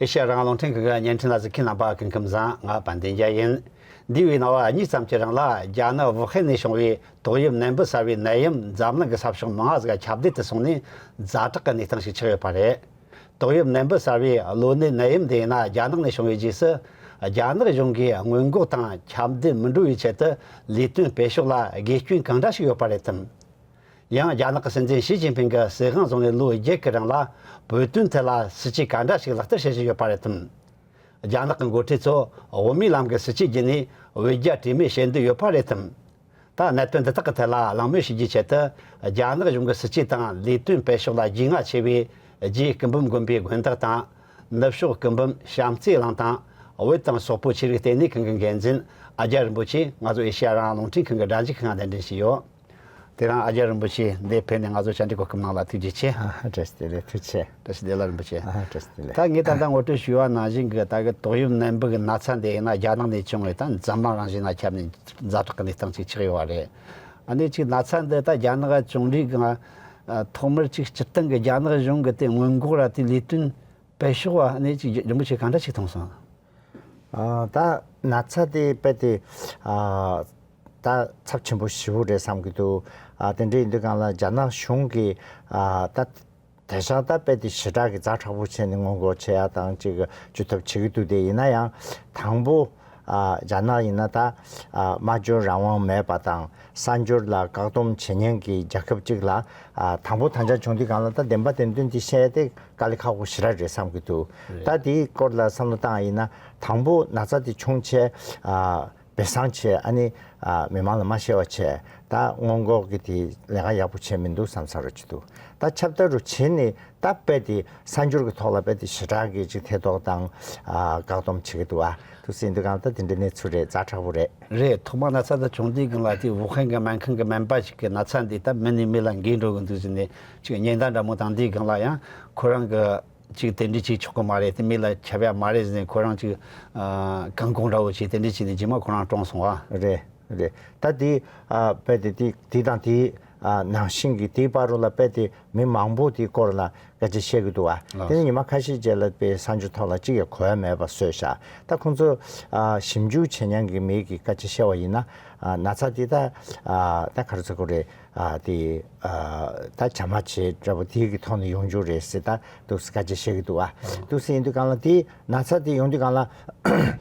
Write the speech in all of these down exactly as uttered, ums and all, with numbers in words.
ཨེ་ཤེ་ཡ་རང་དབང་རླུང་འཕྲིན་ཁང་གི་བརྙན་འཕྲིན་ལ་གཟིགས་མཁན་རྣམ་པ་སྐུ་ཁམས་བཟང་། ང་དཔལ་ལྡན་རྒྱལ་ཡིན། འདས་པའི་ཟླ་བ་གཉིས་ཙམ་གྱི་རིང་ལ་རྒྱ་ནག་ཝུ་ཧན་ནས་བྱུང་བའི་ཏོག་དབྱིབས་ནད་འབུ་གསར་བའི་ནད་ཡམས་འཛམ་གླིང་གི་ས་ཕྱོགས་མང་ང་ཟིག་ཁྱབ་གདལ་དུ་སོང་ནས་ཛ་དྲག་གི་གནས་སྟངས་ཤིག་ཆགས་ཡོད་པ་རེད། ཏོག་དབྱིབས་ནད་འབུ་གསར་བའི་གློ་ནད་ནད་ཡམས་དེ་ཡིན་ན་རྒྱ་ནག་ནས་བྱུང་བའི་རྗེས་སུ། རྒྱ་ནག་གཞུང་གིས་སྔོན་འགོག་དང་ཁྱབ་གདལ་མི་འགྲོ་བའི་ཆེད་དུ་ལས་དོན་སྤེལ་ཕྱོགས་ལ་དགེ་སྐྱོན་གང་འདྲ་ཞིག་ཡོད་པ་རེད་དམ། ཡང་རྒྱ་ནག་གི་སྲིད་འཛིན་ཞི་ཅིན་ཕིང་གིས་སྲིད་དབང་བཟུང་ནས་ལོ་བརྒྱད་ཀྱི་རིང་ལ་བོད་དོན་ཐད་ལ་སྲིད་ཇུས་ག་འདྲ་ཞིག་ལག་བསྟར་བྱེད་བཞིན་ཡོད་པ་རེད་དམ། རྒྱ་ནག་གི་འགོ་ཁྲིད་ཚོ་དབུ་མའི་ལམ་གྱི་སྲིད་ཇུས་བརྒྱུད་ནས་བོད་རྒྱ་དྲི་མེད་བྱེད་འདོད་ཡོད་པ་རེད་དམ། ད་གནད་དོན་འདི་དག་གི་ཐད་ལ་གླེང་མོལ་བྱེད་རྒྱུའི་ཆེད་དུ། རྒྱ་ནག་གཞུང་གི་སྲིད་ཇུས་དང་ལས་དོན་སྤེལ་ཕྱོགས་ལ་རྒྱུས་མངའ་ཆེ་བའི་རྗེ་སྐུ་འབུམ་དགོན་པའི་དགོན་བདག་དང་། ནུབ་ཕྱོགས་སྐུ་འབུམ་བྱམས་བརྩེ་གླིང་དང་བོད་དང་སོག་པོའི་ཆོས་རིག་ལྟེ་གནས་ཁང་གི་འགན་འཛིན་ཨ་རྒྱ་རིན་པོ་ཆེ་ང་ཚོ་ཨེ་ཤེ་ཡ་རང་དབང་རླུང་འཕྲིན་ཁང་གི་སྒྲ་འཇུག་ཁང་ལ་གདན་འདྲེན་བྱས་ཡོད། དེ་རིང་ཨ་རྒྱ་རིན་པོ་ཆེ་འདིར་ཕེབས་ནས་ང་ཚོ་བཅར་འདྲི་གོ་སྐབས་གནང་ལ་ཐུགས་རྗེ་ཆེ། ཨ། བཀྲ་ཤིས་བདེ་ལེགས། ཐུགས་རྗེ་ཆེ། བཀྲ་ཤིས་བདེ་ལེགས་རིན་པོ་ཆེ། ཨ། བཀྲ་ཤིས་བདེ་ལེགས། ད་ངས་ད་ལྟ་ངོ་སྤྲོད་ཞུས་པ་ནང་བཞིན་གྱི་ད་གི་ཏོག་དབྱིབས་ནད་འབུ་གི་ན་ཚ་འདི་ཡིན་ན་རྒྱ་ནག་ནས་བྱུང་བའི་ད་འཛམ་གླིང་རང་བཞིན་ན་ཁྱབ་ནས་ཛ་དྲག་གི་གནས་སྟངས་ཅིག་ཆགས་ཡོད་པ་རེད། ཨ་ནི་ཅིག་ན་ཚ་འདི་ད་རྒྱ་ནག་གཞུང་འབྲེལ་གྱི་ཐོག་མར་ཅིག་སྤྱིར་བཏང་གི་རྒྱ་ནག་གཞུང་གི་དེ་སྔོན་འགོག་ར་དེ་ལས་དོན་སྤེལ་ཕྱོགས་བ་ཨ་ནི་ཅིག་རིན་པོ་ཆེ་གང་འདྲ་ཞིག་མཐོང་སོང་། ཨ། ད་ན་ཚ་དེ་དཔེ་དེ། ཨ། ད་ཚབས་ཆེན་པོ་ཞེ་པོ་རེད་བསམ་གྱི་འདུག་ཨ། དེ་འདྲ་ཡིན་དུས་སྒང་ལ་རྒྱ་ནག་གཞུང་གིས། ཨ། ད་དེང་སང་ད་དཔེ་དེ་ཞེ་དྲག་གི་ཛ་དྲག་པོ་བྱས་ནས་སྔོན་འགོག་བྱེད་ཡ་དང་ཅིག་ཅི་ཐུབ་བྱེད་ཀྱི་འདུག་དེ་ཡིན་ན་ཡང་དང་པོ། ཨ། རྒྱ་ནག་ཡིན་ན་ད། ཨ། སྨྲ་བརྗོད་རང་དབང་མེད་པ་དང་གསར་འབྱོར་ལ་བཀག་སྡོམ་བྱེད་མཁན་གྱི་རྒྱལ་ཁབ་ཅིག་ལ། ཨ། དང་པོ་དང་ཆ་བྱུང་དུས་སྒང་ལ་ད་བདེན་པ་བདེན་དོན་དེ་བཤད་ཡ་དེ་དཀའ་ལས་ཁག་པོ་ཞེ་དྲག་རེད་བསམ་གྱི་འདུག་རེད། ད་དེའི་སྐོར་ལ་བསམ་བློ་བཏང་བ་ཡིན་ན་དང་པོ་ན་ཚ་དེ་བྱུང་བྱས། ཨ། སྦས་གསང་བྱས་ཨ་ནི། ཨ། མི་མང་ལ་མ་ཤེས་པ་བྱས་ད་སྔོན་འགོག་གི་དེ་ལས་ཀ་ཡག་པོ་བྱས་མི་འདུག་བསམ་ས་རུ་ཅིག་འདུག་ད་ཁྱབ་བརྡལ་རུ་བྱས་ནས་ད་དཔེ་དེ་གསར་འགྱུར་གྱི་ཐོག་ལ་དཔེ་དེ་ཞེ་དྲག་གི་ཅིག་ཐེ་གཏོགས་དང་། ཨ། བཀག་སྡོམ་བྱེད་ཀྱི་འདུག་ཨ། དུ་ཟིན་དུས་སྒང་ད་དེ་འདྲའི་གནས་ཚུལ་རེད། ཛ་དྲག་པོ་རེད། རེད། ཐོག་མ་ན་ཚ་དེ་བྱུང་དུས་སྒང་ལ་དེ་ཝུ་ཧན་གྱི་སྨན་ཁང་གི་སྨན་པ་ཞིག་གིས་ན་ཚ་འདི་ད་མི་ནས་མི་ལ་འགོས་འགྲོ་གི་འདུག་ཟེར་ནས་ཅིག་ཉེན་བརྡ་འདྲ་མོ་བཏང་དུས་སྒང་ལ་ཡང་ཁོ་རང་གི་ཅིག་དེ་འདྲའི་ཅིག་ཆོག་གི་མ་རེད། དེ་མི་ལ་ཁྱབ་ཡ་མ་རེད་ཟེར་ནས་ཁོ་རང་ཅིག་ཨ། བཀག་འགོག་འདྲ་བོ་བྱས་དེ་འདྲའི་བྱས་ནས་རྗེས་མ་ཁོ་རང་གྲོངས་སོང་བ། རེད། རེད། ད་དེ། ཨ། དཔེ་དེ་དེ་དེ་དང་དེའི། ཨ། ནང་བཞིན་གྱི་དེའི་བར་རུ་ལ་དཔེ་དེ་མི་མང་པོ་དེའི་སྐོར་ལ་སྐད་ཆ་བཤད་ཀྱི་འདུག་ཨ། ལགས། དེ་ནི་ཉི་མ་ཁ་ཤས་རྗེས་ལ་དཔེ་གསར་འགྱུར་ཐོག་ལ་གཅིག་ཡང་གོ་ཡ་མེད་པ་བཟོས་བཞག་ད་ཁོང་ཚོ། ཨ། ཞིབ་འཇུག་བྱེད་མཁན་གྱི་མི་གི་སྐད་ཆ་བཤད་པ་ཡིན་ན། ཨ། ན་ཚ་དེ་ད། ཨ། ད་ག་རེ་ཟེར་དགོས་རེད། ཨ། དེ། ཨ། ད་བྱ་མ་བྱེད་འདྲ་པོ་དེའི་གི་ཐོག་ནས་ཡོང་རྒྱུ་རེད་ཟེར་ད་འདུག་སེ་སྐད་ཆ་བཤད་ཀྱི་འདུག་ཨ། འདུག་སེ་ཡིན་དུས་སྒང་ལ་དེ་ན་ཚ་དེ་ཡོང་དུས་སྒང་ལ་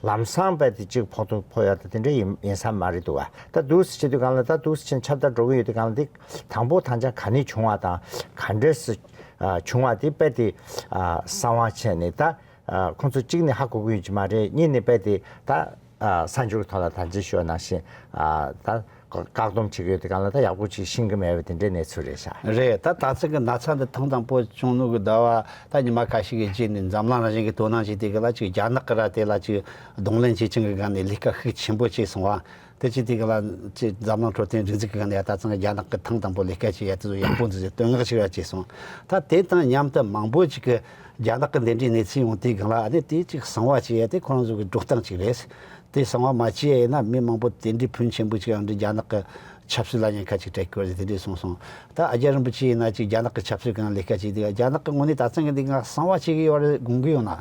ལམ་སང་དཔེ་དེ་གཅིག་ཕོག་ཐུག་ཕོག་ཡ་ད་དེ་འདྲ་ཡིན་ཡིན་ས་མ་རེད་འདུག་ཨ། ད་འདུག་སེ་བྱེད་དུས་སྒང་ལ་ད་འདུག་སེ་ཁྱབ་བརྡལ་འགྲོ་གི་ཡོད་དུས་སྒང་ལ་དེ་དང་པོ་དང་ཆ་ག་ནས་བྱུང་བ་དང་ག་འདྲས་སེ་བྱུང་བ་དེ་དཔེ་དེ་གསང་བ་བྱས་ནས་ད། ཨ། ཁོང་ཚོ་གཅིག་ནས་ཧ་གོ་གི་ཡོད་ཀྱི་མ་རེད། གཉིས་ནས་དཔེ་དེ་ད། ཨ། གསར་འགྱུར་གྱི་ཐོག་ལ་ད་གིན་ཞུས་པ་ནང་བཞིན། ཨ། ད་བཀག་སྡོམ་བྱེད་ཀྱི་ཡོད་དུས་སྒང་ལ་ད་ཡག་པོ་ཅིག་ཤེས་ཀྱི་མེད་པའི་དེ་འདྲའི་གནས་ཚུལ་རེད་ཤག་རེད། ད་ད་ཚོད་ཀྱི་ན་ཚ་འདི་ཐེངས་དང་པོ་བྱུང་ནོ་གི་ཟླ་བ་ད་ཉི་མ་ཁ་ཤས་ཀྱི་རྗེས་ནས་འཛམ་གླིང་རང་བཞིན་གྱི་དོ་སྣང་བྱས་དུས་སྒང་ལ་ཅིག་རྒྱ་ནག་གི་ར་དེ་ལ་ཅིག་གདོང་ལེན་བྱེད་ཅིང་གི་སྒང་ནས་ལས་ཀ་ཤུགས་ཆེན་པོ་བྱས་སོང་བ། དེ་བྱས་དུས་སྒང་ལ་ཅིག་འཛམ་གླིང་འཕྲོད་བསྟེན་སྒྲིག་འཛུགས་ཀྱི་སྒང་ནས་ད་ཚང་རྒྱ་ནག་གི་ཐེངས་དང་པོ་ལས་ཀ་བྱེད་ཡ་དེ་ཚོ་ཡག་པོ་འདུག་ཟེར་བསྟོད་བསྔགས་ཤིག་ར་བྱས་སོང་། ད་དེ་དང་མཉམ་དུ་མང་པོ་ཅིག་གི་རྒྱ་ནག་གི་འདི་འདྲའི་གནས་ཚུལ་ཡོང་དུས་སྒང་ལ་ཨ་ནི་དེ་ཅིག་གསང་བ་བྱེད་ཡ་དེ་ཁོ་རང་ཚོ་གི་འགྲོ་སྟངས་ཅིག་རེད། དེ་གསང་བ་མ་བྱེད་ཡ་ཡིན་ན་མི་མང་པོ་དེ་འདྲའི་ཕོན་ཆེན་པོ་ཅིག་ཡང་འདྲི་རྒྱ་ནག་གི་ཆབ་སྲིད་ལ་ཉེན་ཁ་ཅིག་སྤྲད་ཀྱི་ཡོད་རེད་ཟེར་དེ་འདྲའི་གསུངས་སོང་། ད་ཨ་རྒྱ་རིན་པོ་ཆེ་ཡིན་ན་ཅིག་རྒྱ་ནག་གི་ཆབ་སྲིད་སྒང་ལས་ཀ་བྱེད་དུས་རྒྱ་ནག་གི་ངོས་ནས་ད་ཚང་གི་འདི་སྒང་གསང་བ་བྱེད་ཀྱི་ཡོད་རེད་དགོངས་ཀྱི་ཡོད་ན།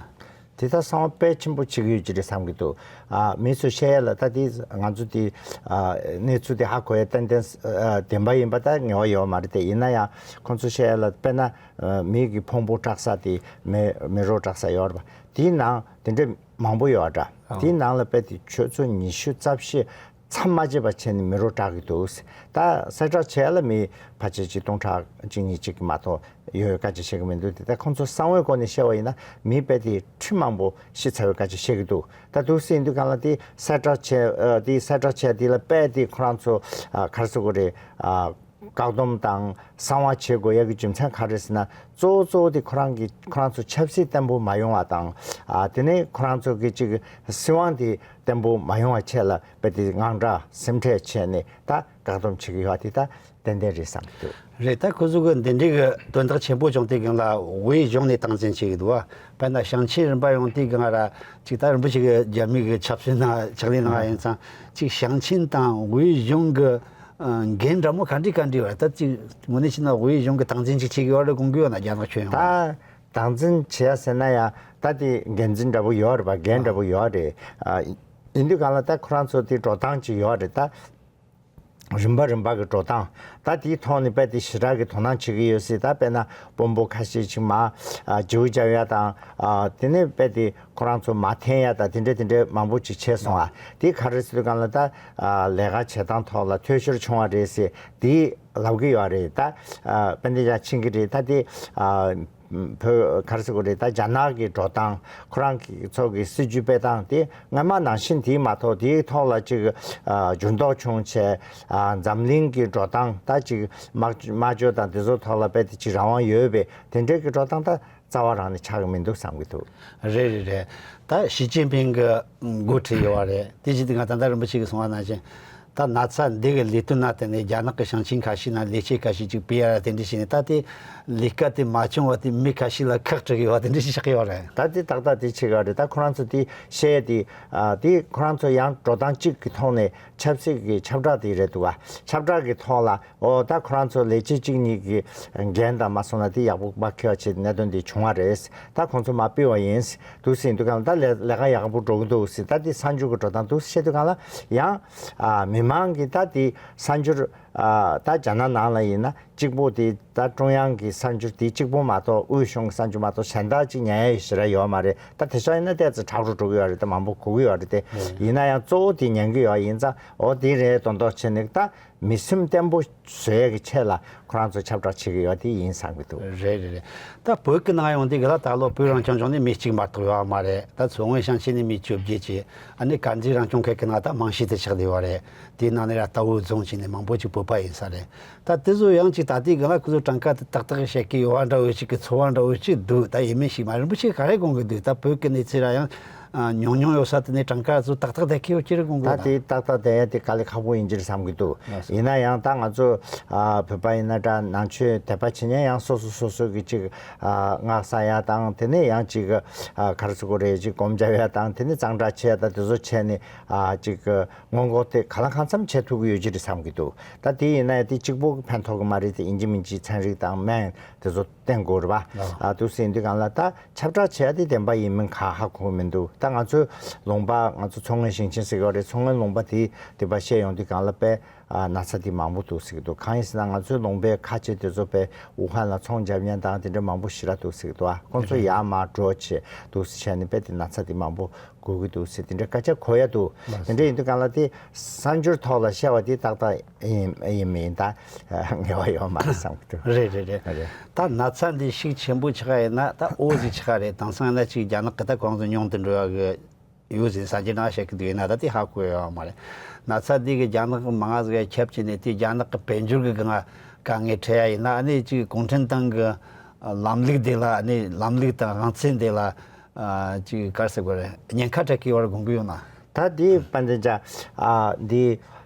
དེ་ད་གསང་བ་དཔེ་ཆེན་པོ་བྱེད་ཀྱི་ཡོད་ཀྱི་རེད་བསམ་གྱི་འདུག་ཨ། མི་ཚོས་བཤད་ཡ་ལ་ད་དེ་ང་ཚོ་དེ། ཨ། གནས་ཚུལ་དེ་ཧ་གོ་ཡ་ཏན་ཏན། ཨ། བདེན་པ་ཡིན་པ་ད་ངེས་པ་ཡོད་མ་རེད་དེ་ཡིན་ན་ཡང་ཁོང་ཚོས་བཤད་ཡ་ལ་དཔེར་ན། ཨ། མི་གི་ཕུང་པོ་བཀྲག་ས་དེ་མེ་མེ་རོ་བཀྲག་ས་ཡོད་རེད་པ། དེའི་ནང་དེ་འདྲས་མང་པོ་ཡོད་ར། ཨ། དེའི་ནང་ལ་དཔེ་དེ་ཆུ་ཚོད་ཉི་ཤུ་རྩ་བཞི་མཚམས་མ་བཅད་པ་བྱས་ནས་མེ་རོ་བཀྲག་གི་འདུག་ད་གསལ་བསྒྲགས་བྱས་ལ་མི་ཕལ་ཆེར་ཅིག་སྟོང་ཕྲག་གཅིག་གཉིས་གཅིག་གི་མ་གཏོགས་ཡོད་སྐད་ཆ་བཤད་གི་མི་འདུག་དེ་ད་ཁོང་ཚོ་གསང་བའི་སྒོ་ནས་བཤད་པ་ཡིན་ན་མི་དཔེ་དེ་ཁྲི་མང་པོ་ཤི་ཚར་བའི་སྐད་ཆ་བཤད་གི་འདུག་ད་འདུག་སེ་ཡིན་དུས་སྒང་ལ་དེ་གསལ་བསྒྲགས་བྱས། ཨ། དེ་གསལ་བསྒྲགས་བྱས་དེ་ལ་དཔེ་དེ་ཁོ་རང་ཚོ། ཨ། ག་རེ་ཟེར་དགོས་རེད། ཨ། བཀག་སྡོམ་དང་གསང་བ་བྱེད་དགོས་ཡ་གི་རྒྱུ་མཚན་ག་རེ་ཟེར་ན་གཙོ་བོ་གཙོ་བོ་དེ་ཁོ་རང་གི་ཁོ་རང་ཚོ་ཆབ་སྲིད་བརྟན་པོ་མ་ཡོང་བ་དང་། ཨ། དེ་ནས་ཁོ་རང་ཚོ་གི་ཅིག་སྲིད་དབང་དེ་བརྟན་པོ་མ་ཡོང་བ་ཆེད་ལ་དཔེ་དེ་དངངས་སྐྲག་སེམས་ཁྲལ་བྱས་ནས་ད་བཀག་སྡོམ་བྱེད་ཀྱི་ཡོད་པ་དེ་ད་ཏན་ཏན་རེད་བསམ་གྱི་འདུག་རེད། ད་ཁོ་ཚོ་གི་འདི་འདྲའི་གི་དོན་དག་ཆེན་པོ་བྱུང་དུས་སྒང་ལ་དབུས་གཞུང་ནས་སྟངས་འཛིན་བྱེད་ཀྱི་འདུག་བ། དཔེར་ན་ཞིང་ཆེན་རིམ་པ་ཡོང་དུས་སྒང་ར་ཅིག་ད་རིན་པོ་ཆེ་གི་རྒྱ་མི་གི་ཆབ་སྲིད་ནང་ཕྱག་ལས་གནང་བ་ཡིན་ཙང་ཅིག་ཞིང་ཆེན་དང་དབུས་གཞུང་གི་འགན་འདྲ་མོ་ག་འདྲ་ག་འདྲ་ཡོད་རེད། ད་ཅིག་དངོས་གནས་བྱས་ན་དབུས་གཞུང་གི་སྟངས་འཛིན་ཅིག་བྱེད་ཀྱི་ཡོད་རེད་དགོངས་ཀྱི་ཡོད་ན། རྒྱ་ནག་ཁྱོན་ཡོངས་ད། སྟངས་འཛིན་བྱེད་ཡ་ཟེར་ན་ཡང་ད་དེ་འགན་འཛིན་འདྲ་པོ་ཡོད་རེད་པ། འགན་འདྲ་པོ་ཡོད་རེད། ཨ། ཡིན་དུས་གང་ལ་ད་ཁོ་རང་ཚོ་དེ་འགྲོ་སྟངས་ཅིག་ཡོད་རེད་ད། རིམ་པ་རིམ་པ་གི་འགྲོ་སྟངས། ད་དེའི་ཐོག་ནས་རྦད་དེ་ཞེ་དྲག་གི་དོ་སྣང་བྱེད་ཀྱི་ཡོད་སྲིད། ད་དཔེར་ན་དཔོན་པོ་ཁ་ཤས་ཅིག་མར་ཨ་བརྗེ་པོ་རྒྱག་ཡ་དང་། ཨ། དེ་ནས་རྦད་དེ་ཁོ་རང་ཚོ་མར་འཐེན་ཡ་དང་དེ་འདྲ་དེ་འདྲ་མང་པོ་ཅིག་བྱས་སོང་ཨ། དེ་ག་རེ་ཟེར་དུས་གང་ལ་ད། ཨ། ལས་ཀ་བྱེད་སྟངས་ཐོག་ལ་འཐུས་ཤོར་བྱུང་བ་རེད་ཟེར་དེ་ལབ་ཀྱི་ཡོད་རེད་ད། ཨ། དཔེ་འདི་ཡང་ཕྱིན་གྱི་རེད་ད་དེ། ཨ། བོད་ག་རེ་ཟེར་དགོས་རེད་ད། རྒྱ་ནག་གི་འགྲོ་སྟངས། ཁོ་རང་གི་ཚོ་གི་སྲིད་ཇུས་སྤེལ་སྟངས་དེ་སྔ་མ་ནང་བཞིན་དེ་མ་གཏོགས་དེའི་ཐོག་ལ་ཅིག་ཨ། འགྱུར་ལྡོག་བྱུང་བྱས། ཨ། འཛམ་གླིང་གི་འགྲོ་སྟངས་ད་ཅིག་དམག་དམག་སྦྱོར་དང་དེ་ཚོ་ཐོག་ལ་རྦད་དེ་ཅིག་རང་དབང་ཡོད་པའི་དེ་འདྲའི་གི་འགྲོ་སྟངས་ད་རྩ་བ་རང་ནས་ཆགས་ཀྱི་མི་འདུག་བསམ་གྱི་འདུག། རེད་རེད་རེད། ད་ཞི་ཅིན་ཕིང་གི་འགོ་ཁྲིད་ཡོད་པ་རེད། དེ་བཞིན་དུ་ང་ད་ལྟ་རིན་པོ་ཆེ་གིས་གསུངས་པ་ནང་བཞིན། ད་ན་ཚ་འདི་གི་ལས་དོན་ནང་བརྟེན་ནས་རྒྱ་ནག་གི་ཞིང་ཆེན་ཁ་ཤས་ནང་ལས་བྱེད་ཁ་ཤས་ཅིག་ཕུད་ཡ་ར་དེ་འདྲ་བྱས་ནས། ད་དེ་ལས་ཀ་དེ་མ་བྱུང་བ་དེ་མི་ཁ་ཤས་ལ་ཁག་དཀྲུག་ཡོད་པ་དེ་འདྲ་ཞིག་ཆགས་ཡོད་རེད། ད་དེ་ཏག་ཏག་དེ་བྱེད་ཀྱི་ཡོད་རེད། ད་ཁོ་རང་ཚོ་དེ་བཤད་ཡ་དེ། ཨ། དེ་ཁོ་རང་ཚོ་ཡང་འགྲོ་སྟངས་གཅིག་གི་ཐོག་ནས་ཆབ་སྲིད་ཀྱི་ཁྱབ་བསྒྲགས་དེ་རེད་འདུག་ག། ཁྱབ་བསྒྲགས་ཀྱི་ཐོག་ལ། ཨོ། ད་ཁོ་རང་ཚོ་ལས་བྱེད་གཅིག་གཉིས་ཀྱི་འགན་དང་མ་སོང་ན་དེ་ཡག་པོ་མ་འཁྱོལ་བ་བྱས་གནད་དོན་དེ་བྱུང་བ་རེད། ད་ཁོང་ཚོ་མར་ཕུད་པ་ཡིན་འདུག་ཟེར་དུས་གང་ལ་ད་ལས་ལས་ཀ་ཡག་པོ་འགྲོ་གི་འདུག་ཟེར། ད་དེ་གསར་འགྱུར་གྱི་འགྲོ་སྟངས་འདུག་བཤད་དུས་གང་ལ་ཡང་། ཨ། མི་མང་གིས་ད་དེ་གསར་འགྱུར། ཨ། ད་རྒྱ་ནག་ནང་ལ་ཡིན་ན་གཅིག་པོ་དེ་ད་ཀྲུང་དབྱང་གི་གསར་འགྱུར་དེ་གཅིག་པོ་མ་གཏོགས། དབུས་གཞུང་གི་གསར་འགྱུར་མ་གཏོགས་གཞན་དག་ཅིག་ཉན་ཡ་ཞེ་དྲག་ཡོད་མ་རེད། ད་དེང་སང་ཡིན་ན་ཏོག་ཙམ་དྲག་རུ་འགྲོ་གི་ཡོད་རེད། ད་མང་པོ་གོ་གི་ཡོད་རེད་དེ། ཡིན་ན་ཡང་གཙོ་བོ་དེ་ཉན་གི་ཡོད་ཡིན་ཙང་། ཨོ། དེ་རེད་མདོག་མདོག་བྱས་ནས་ད། མི་སེམས་བརྟན་པོ་བཟོ་ཡས་ཀྱི་ཆེད་ལ་ཁོ་རང་ཚོ་ཁྱབ་བསྒྲགས་བྱེད་ཀྱི་ཡོད་དེ་ཡིན་བསམ་གྱི་འདུག། རེད་རེད་རེད། ད་བོད་ཀྱི་ནང་ཡོང་དུས་ག་ལ་ད་ལོ་བོད་རང་སྐྱོང་ལྗོངས་ནས་མི་གཅིག་མ་གཏོགས་ཡོད་མ་རེད། ད་མཚོ་སྔོན་ཞིང་ཆེན་ནས་མི་བཅོ་བརྒྱད་བྱས། ཨ་ནི་དཀར་མཛེས་རང་སྐྱོང་ཁུལ་གྱི་ནང་ད་མང་ཤོས་དེ་ཆགས་བསྡད་ཡོད་རེད། དེའི་ནང་ནས་ར་རྟའུ་རྫོང་བྱས་ནས་མང་པོ་ཅིག་བོད་པ་ཡིན་ས་རེད། ད་དེ་ཚོ་ཡང་ཅིག་ད་ལྟའི་ག་ལ་ཁོ་ཚོ་གྲངས་ཀ་དེ་ཏག་ཏག་བཤད་ཀྱི་ཡོད་པ་འདྲ་བོ་ཅིག་གི་ཚོར་བ་འདྲ་བོ་ཅིག་འདུག། ད་ཡིན་མིན་ཞིག་མ། རིན་པོ་ཆེ་ག་རེ་དགོངས་ཀྱི་འདུག། ད་བོད་ཀྱི་གནས་ཚུལ་ར་ཡང་། ཨ། ཉུང་ཉུང་ཡོད་ས་དེ་ནས་གྲངས་ཀ་ཚོ་ཏག་ཏག་བསྡད་ཀྱི་ཡོད་ཀྱི་རེད་དགོངས་ཀྱི་ད་ཡོད་ན། དེ་ཏག་ཏག་བསྡད་ཡ་དེ་དཀའ་ལས་ཁག་པོ་ཡིན་གྱི་རེད་བསམ་གྱི་འདུག། ལགས་སོ། ཡིན་ན་ཡང་ད་ང་ཚོ། ཨ། བོད་པ་ཡིན་ན་འདྲ། ནང་ཆོས་དད་པ་བྱེད་མཁན་ཡང་སོ་སོ་སོ་སོ་གི་ཅིག། ཨ། སྔགས་བསགས་ཡ་དང་། དེ་ནས་ཡང་ཅིག། ཨ། ག་རེ་ཟེར་དགོས་རེད། ཅིག་སྒོམ་རྒྱབ་ཡ་དང་། དེ་ནས་གཙང་སྦྲ་བྱེད་ཡ་དང་། དེ་ཚོ་བྱས་ནས། ཨ། ཅིག་སྔོན་འགོག་དེ་གང་ལ་གང་འཚམ་བྱེད་ཐུབ་ཀྱི་ཡོད་ཀྱི་རེད་བསམ་གྱི་འདུག། ད་དེ་ཡིན་ན་ཡང་དེ་གཅིག་པོ་གིས་ཕན་ཐོགས་ཀྱི་མ་རེད་དེ། ཡིན་གཅིག་མིན་གཅིག་ཚན་རིག་དང་སྨན་དེ་ཚོ་བསྟེན་དགོས་རེད་པ། ཨ། འདུག་ཟེར་དུས་གང་ལ་ད་ཁྱབ་བསྒྲགས་བྱས་ཏེ་བདེན་པ་ཡིན་མིན་གང་ཧ་གོ་གི་མི་འདུག། ད་ང་ཚོའི་ལུང་པ། ང་ཚོ་མཚོ་སྔོན་ཞིང་ཆེན་ཟེར་གྱི་ཡོད་རེད། མཚོ་སྔོན་ལུང་པ་དེ་དེ་བ་བཤད་ཡོང་དུས་གང་ལ་དཔེ། ཨ། ན་ཚ་དེ་མང་པོ་འདུག་ཟེར་གྱི་འདུག། གང་ཡིན་ཟེར་ན་ང་ཚོའི་ལུང་པའི་ཁ་ཆེ་དེ་ཚོ་དཔེ་ཝུ་ཧན་ལ་ཚོང་རྒྱབ་མཁན་དང་དེ་འདྲ་མང་པོ་ཞེ་དྲག་འདུག་ཟེར་གྱི་འདུག། ཨ། ཁོང་ཚོ་ཡར་མར་འགྲོ་བྱེད་འདུག་ཟེར་བྱས་ནས་དཔེ་དེ་ན་ཚ་དེ་མང་པོ་འགོས་ཀྱི་འདུག་ཟེར་དེ་འདྲ་སྐད་ཆ་གོ་ཡ་འདུག། དེ་འདྲ་ཡིན་དུས་གང་ལ་དེ་གསར་འགྱུར་ཐོག་ལ་བཤད་པ་དེ་ཏག་ཏག་ཡིན་ཡིན་མིན་ད་ངེས་པ་ཡོད་མ་རེད་བསམ་གྱི་འདུག། རེད་རེད་རེད། རེད། ད་ན་ཚ་འདི་ཤུགས་ཆེན་པོ་ཆགས་ཡིན་ན་ད་འོ་ཟིག་ཆགས་རེད། དེང་སང་ཡིན་ན་ཅིག་རྒྱ་ནག་གི་ད་གོང་དུ་ཉུང་དུ་འགྲོ་ཡ་གི་ཡོད་ཟིན་ས་ཅི་ན་བཤད་གི་འདུག། ཡིན་ན་ད་དེ་ཧ་གོ་ཡོད་མ་རེད། ན་ཚ་འདི་གི་རྒྱ་ནག་གི་མང་ང་ཟིག་ཁྱབ་ཀྱི་ནས་དེ་རྒྱ་ནག་གི་དཔལ་འབྱོར་གི་སྒང་དཀའ་ངལ་འཕྲད་ཡ་ཡིན་ན། ཨ་ནི་ཅིག་གུང་ཁྲན་ཏང་གི་ལམ་ལུགས་དེ་ལ། ཨ་ནི་ལམ་ལུགས་དང་དབང་ཚད་དེ་ལ། ཨ། ཅིག་ག་རེ་ཟེར་དགོས་རེད། ཉེན་ཁ་འཕྲད་ཀྱི་ཡོད་རེད་དགོངས་ཀྱི་ཡོད་ན། ད་དེ་དཔལ་ལྡན་ཅག། ཨ། འདི་